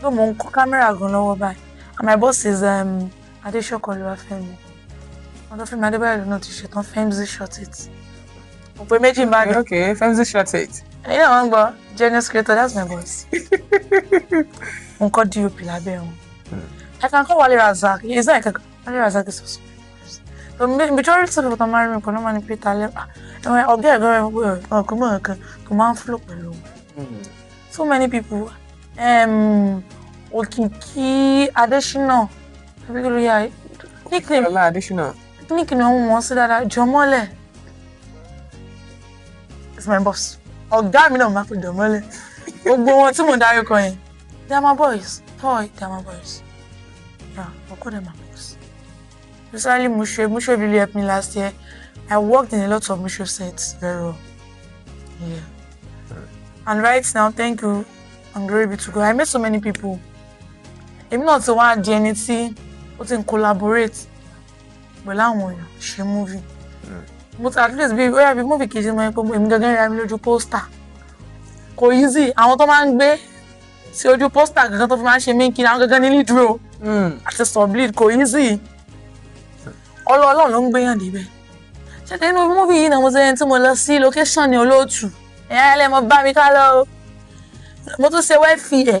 Though mo ń kọ́ camera gan lọ́wọ́ báyìí. And my boss is Adesoko Oluwafemi. Ọ̀dọ̀ Fẹ́mi Adébáyọ̀ náà ti ṣetán Femzy shot it. Òpè méjì máa dùn. Okay, Femzy shot it. Ẹ̀yin náà wọ́n ń gbọ́ Genius Creator, that's my boss. Mo ń kọ́ DOP lábẹ́ wọn. I can call Wale Razak. It's not like Wale Razak is also my boss. The majority of people that marry me kò ní máa ní Peter lẹ́pà. Ẹ̀wọ̀n ọ̀gá ẹ̀gọ́ rẹ̀ ọ̀gá mọ̀ nǹkan tó máa ń flow pẹ̀lú wọn. So many people. Òkìkí Adésínà. Nickname. Ọlá Adésínà. Nickname òun wọ́n sí dáadáa. Jọmọ́lẹ̀. It's my boss. Ọ̀gá mi náà máa fi Jọmọ́lẹ̀. Gbogbo wọn tí mò ń dárúkọ yẹn. They are my boys. Toy, they are my boys. Yeah, I call them my boys. Recently, Musho really helped me last year. I worked in a lot of Musho sets very well. Yeah. And right now, thank you and glory be to God. I met so many people. Èmi náà ti wá di ẹni tí ó ti ń collaborate pẹ̀lú àwọn èèyàn ṣe movie. Mo ti at least bí ó yà bí movie kejì mọ́ ẹ pé èmi gangan rí mi lójú pósítà. Kò easy, àwọn tó máa ń gbé sí ojú pósítà gangan tó fi máa ń ṣe mí kí àwọn gangan ní lead role. Àti sublead kò easy. Ọlọ́run ló ń gbéyàn débẹ̀. Ṣé nínú movie yìí náà mo ti ẹni tí mo lọ sí location ní olóòtú. Ẹ̀yà ẹlẹ́ mo bá mi ká lọ o. Mo tún ṣe wẹ́ẹ̀fì ẹ̀.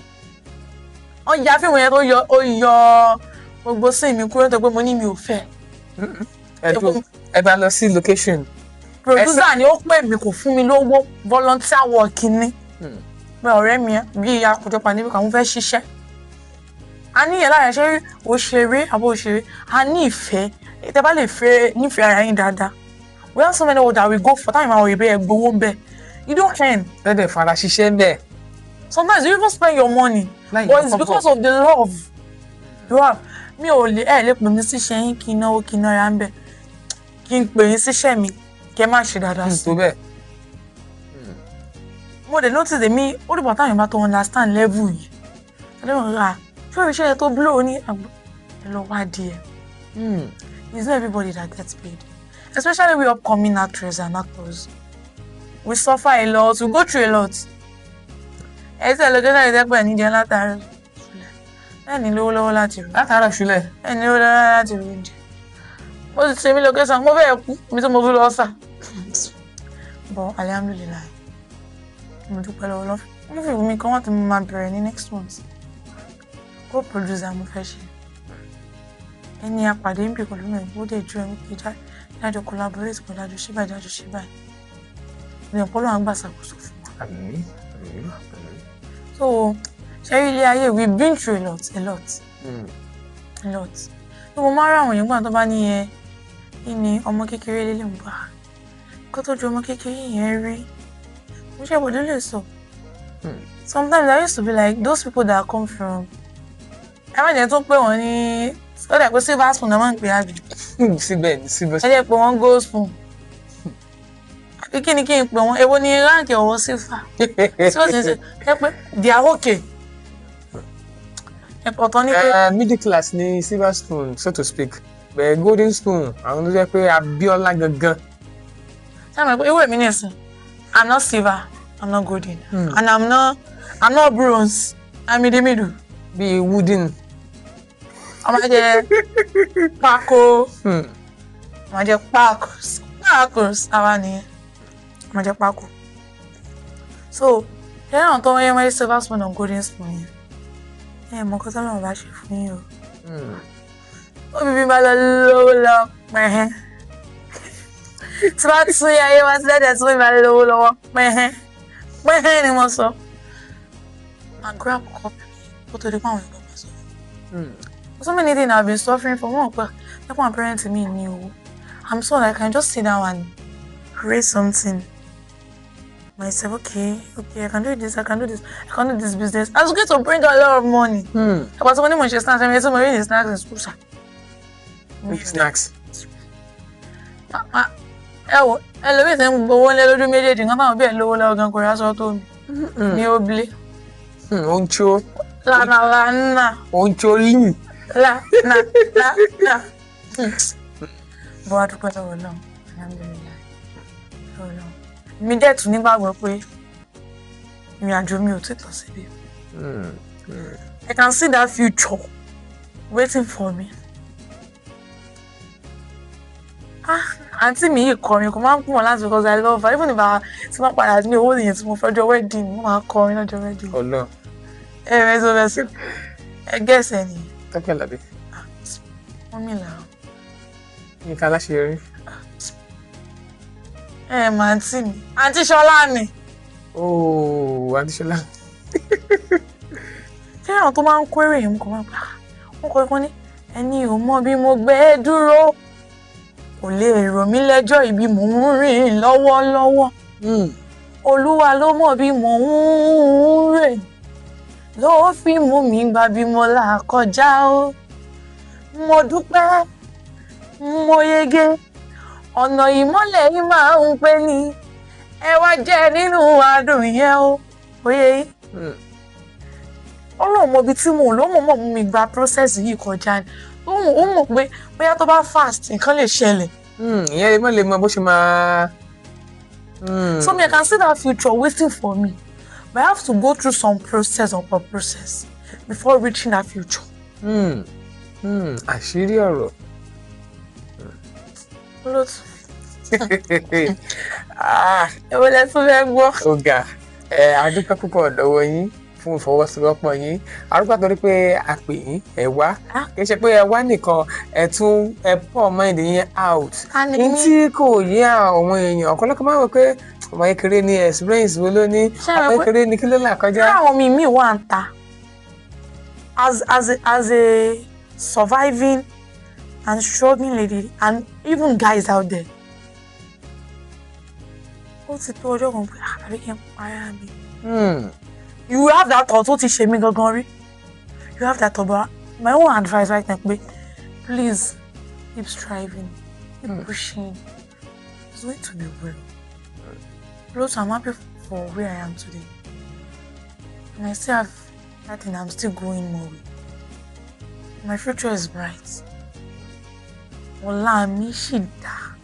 Wọ́n ya fíìmù yẹn tó yọ ó yọ gbogbo sí mi kúrò nítorí pé mo ní mi ò fẹ́. Ẹ bá lọ sí location. Producer ni ó pè mí kò fún mi lówó volunteer work ni. Pé ọ̀rẹ́ mi bí akójọpọ̀ níbi kan mo fẹ́ ṣiṣẹ́. A ní ìyẹn lára ṣe òṣèré àbó òṣèré a ní ìfẹ́ tẹ bá lè fẹ́ nífẹ̀ẹ́ ara yín dáadáa. We have so many work that we go for time àwọn òyìnbó ẹ̀ gbowó ń bẹ̀. You don't earn. Lẹ́dẹ̀ fara ṣiṣẹ́ ń bẹ̀. Sometimes you even spend your money. Like, but it's because of the love you have. Mi ò lè ẹ̀ lè pè mí síṣẹ́ yín kí n náwó kí n nára ń bẹ̀. Kí n pè yín síṣẹ́ mi kí ẹ má ṣe dáadáa sí. Tó bẹ́ẹ̀. Mo dẹ̀ notice èmi ó dìbò táwọn èèyàn bá tó understand level yìí. Ẹlẹ́wọ̀n rà ṣé òrìṣẹ́ yẹn tó blow ní àgbọ̀ ẹ lọ wá díẹ̀. It's not everybody that gets paid. Especially we upcoming actresses and actors. We suffer a lot, we go through a lot. Ẹ tí ẹ lọ gẹ́gẹ́ ìdẹ́pẹ̀ níjẹ látàárọ̀ ṣúlẹ̀. Ẹ ní lówó lọ́wọ́ láti rò. Látàárọ̀ ṣúlẹ̀. Ẹ ní lówó lọ́wọ́ láti rò oúnjẹ. Mo ti ṣe mí location, mo fẹ́ kú, mi tí mo tún lọ sà. But alhamdulillah, mo dúpẹ́ lọ́wọ́ lọ́fẹ̀. Mo fi mi kan wọ́n ti máa bẹ̀rẹ̀ ní next month. Co-producer mo fẹ́ ṣe. Ẹni apàdé ń bì pẹ̀lú mi, ó dẹ̀ ju ẹ̀mí pé jájọ collaborate pẹ̀lú àjọ ṣe báyìí, jájọ ṣe báyìí. Ní ọ̀pọ̀lọpọ̀ àwọn gbà ṣàkóso fún wa. Àmín, àmín, àmín. So, ṣe rí ilé ayé, we've been through a lot, a lot, a lot. So, mo máa ń rá àwọn èèyàn gbà tó bá ní ẹ, kí ni ọmọ kékeré lélẹ̀ ń bá? Kó tó ju ọmọ kékeré yẹn rí. Mo ṣe ìbòdó lè sọ. Sometimes I used to be like those people that come from. Ẹ má jẹ́ tó pé wọ́n ní ó dà pé silver spoon náà máa ń pè àbí. Síbẹ̀ ní silver Ẹ jẹ́ pé wọ́n gold spoon. Àbí kí ni kí n pè wọ́n? Èwo ni rank ọ̀wọ́ silver? Tí ó ti ṣe ẹ pé they are okay. Ọ̀tọ̀ ni pé. Middle class ni silver spoon, so to speak. Bẹ́ẹ̀ golden spoon, àwọn tó jẹ́ pé Abíọ́lá gangan. Ṣé àmọ́ pé ewé mi nìsín? I'm not silver, I'm not golden, and I'm not bronze, I'm in the middle. Bíi wooden. Ọmọ jẹ pákó. Ọmọ jẹ pákó. Pákó àwa nìyẹn. Ọmọ jẹ pákó. So, ṣé àwọn tó wáyé wáyé silver spoon and golden spoon yẹn? Ẹ mọ nǹkan tọ́lọ́run bá ṣe fún yín o. Ó bíbí bá lọ lówó lọ pẹ̀hẹ́n. Tí bá tún ayé wá sí lẹ́dẹ̀ẹ́ tí wọ́n bá lówó lọ́wọ́ pẹ̀hẹ́n. Pẹ̀hẹ́n ni mo sọ. Màá grab cup kó tó di pé àwọn èèyàn máa sọ. So many things I've been suffering for. Wọ́n pẹ́ nípa àwọn parents mi ní owó. I'm so like I can just sit down and create something myself. Okay, I can do this, I can do this, I can do this business. I was going to bring a lot of money. Àpàtì mo ní mo ṣe snacks, ẹ̀mí tí mo rí ní snacks in school ṣá. Snacks. Ẹ wo, ẹlòmíì tí ń gbowó lé lójú méjèèjì, nǹkan táwọn bí ẹ̀ lówó lọ́wọ́ gan kò rí aṣọ tó mi. Ní ó blé. Ó ń tó. La la la na. Ó ń tó lù. La na la na. Bọ́ a dúpẹ́ lọ́wọ́ náà, alhamdulillahi. Lọ́wọ́ náà. Mi dẹ̀ tún nígbàgbọ́ pé ìrìn àjò mi ò tí tọ̀ síbi. I can see that future waiting for me. Ah, àǹtí mi yìí kọrin kò máa ń pọ̀ láti because I love her. Even if I ti máa padà ní owó nìyẹn tí mo fẹ́ ọjọ́ wedding, mo máa kọrin lọ́jọ́ wedding. Ọlọ́run. Ẹ rẹ tó bẹ sí. Ẹ gẹ̀ẹ́sẹ̀ nìyẹn. Tọ́pẹ́ Àlàbí. Wọ́n mi là. Yínká Aláṣeyọrí. Ẹ mà àǹtí mi. Àǹtí Ṣọlá ni. Ooo, àǹtí Ṣọlá. Ṣé àwọn tó máa ń kó èrè yẹn kò máa ń pa? Wọ́n kọ́ ẹ̀kọ́ ní ẹni ò mọ bí mo gbé dúró. Kò lè rò mí lẹ́jọ́ ibi mò ń rìn lọ́wọ́lọ́wọ́. Olúwa ló mọ̀ bí mò ń rìn. Ló fi mú mi gba bí mo là kọjá o. Mo dúpẹ́, mo yege. Ọ̀nà ìmọ́lẹ̀ yìí máa ń pè ní. Ẹ wá jẹ́ nínú adùn yẹn o. Oyè yìí. Ọlọ́run mọ ibi tí mò ń lọ, ó mọ̀ mú mi gba process yìí kọjá ni. Ó mọ̀ pé bóyá tó bá fast nǹkan lè ṣẹlẹ̀. Ìyẹn lè má lè mọ bó ṣe máa. So me, I can see that future waiting for me. But I have to go through some process upon process before reaching that future. Àṣírí ọ̀rọ̀. Olóòtú. Èwo lẹ tún fẹ́ gbọ́? Ó ga. A dúpẹ́ púpọ̀ lọ́wọ́ yín fún ìfọwọ́sowọ́pọ̀ yín. A dúpẹ́ torí pé a pè yín, ẹ wá. Kì í ṣe pé ẹ wá nìkan, ẹ tún ẹ pour mind yín out. Ní tí kò yé àwọn èèyàn, ọ̀pọ̀lọpọ̀ máa ń wò pé ọmọ kékeré ní experience wo ló ní, ọmọ kékeré ní kí ló là kọjá. Ṣé àwọn mi wà ń ta? As a surviving and struggling lady and even guys out there. Ó ti tó ọjọ́ kan pé àbí kí n para mi. You have that thought, ó ti ṣe mí gangan rí. You have that thought, but my own advice right now pé please keep striving, keep pushing. It's going to be well. Plus, I'm happy for where I am today. And I still have that thing I'm still going more with. My future is bright. Ọlá mi ṣì dá.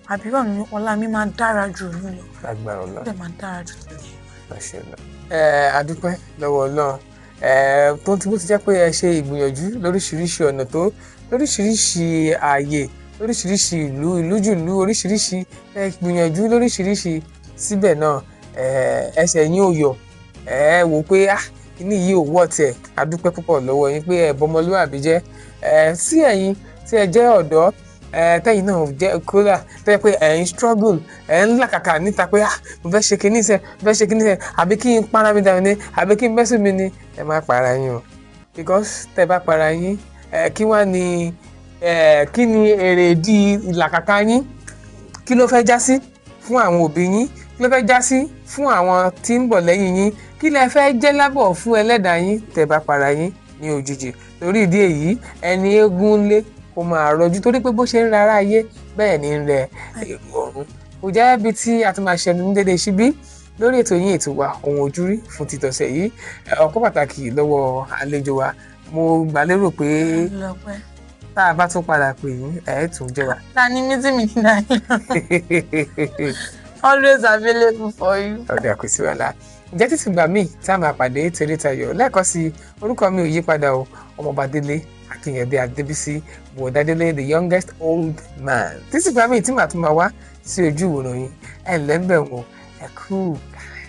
Àbí bá mi ọlá mi máa dára jù mí lọ. Lágbára Ọlọ́run. Ó dẹ̀ máa dára jù tẹ̀lé. Láṣẹ Ọlọ́run. Ẹ a dúpẹ́ lọ́wọ́ Ọlọ́run. Ẹ tó ti bó ti jẹ́ pé ẹ ṣe ìgbìyànjú lóríṣiríṣi ọ̀nà tó lóríṣiríṣi ààyè lóríṣiríṣi ìlú ìlújùlú oríṣiríṣi ẹ gbìyànjú lóríṣiríṣi síbẹ̀ náà ẹsẹ̀ yín ò yọ̀ ẹ wò pé ah Kíní yìí ò wọ́ tiẹ̀. A dúpẹ́ púpọ̀ lọ́wọ́ yín pé ẹ bọmọlúwàbí jẹ́. Ẹ sí ẹ̀yin tí ẹ jẹ́ ọ̀dọ́, ẹ tẹ́yin náà jẹ́ kódà tẹ́ pé ẹ̀ ń struggle, ẹ̀ ń làkàkà níta pé, "Ah, mo fẹ́ ṣe kíní sẹ́, mo fẹ́ ṣe kíní sẹ́, àbí kí n para mi dànù ni, àbí kí n bẹ́ sùn mi ni?" Ẹ má para yín o, because tẹ́ bá para yín, ẹ kí wá ní ẹ kí ni èrèdí ìlàkàkà yín? Kí ló fẹ́ já sí fún àwọn òbí yín? Kí ló fẹ́ já sí fún àwọn tí ń bọ̀ lẹ́yìn yín? Kí lẹ fẹ́ jẹ́ lábọ̀ fún ẹlẹ́dàá yín tẹ́ bá para yín ní òjijì? Torí ìdí èyí, ẹni eégún lé kó máa rọjú, torí pé bó ṣe ń rárá ayé bẹ́ẹ̀ ni ń rẹ èrò ọ̀run. Kò jẹ́ ibi tí a ti máa ṣẹnu ní dédé síbí lórí ètò yín, ètò wa, Ohun Ojúrí fún títọ̀sẹ̀ yìí. Ọpẹ́ pàtàkì lọ́wọ́ àlejò wa. Mo gbà lérò pé Lọ́pẹ́. tá a bá tún padà pè yín, ẹ̀ tún jẹ́ wa. Ta ni mí tí mi ní náà? Always available for you. Ọ̀dà, kò sí wàhálà. Ǹjẹ́ títí gbà míì tá a máa pàdé, tèrè tayọ̀ lẹ́ẹ̀kan sí, orúkọ mi ò yí padà o, Ọmọọba Délé Akínyẹ̀dé Adébísí, Bọ̀dádélé, the youngest old man. Títí gbà míì tí màá tún máa wá sí ojú ìwòran yín, ẹ̀ ǹlẹ́ ń bẹ̀ wọ̀n, ẹ kú kàlẹ̀.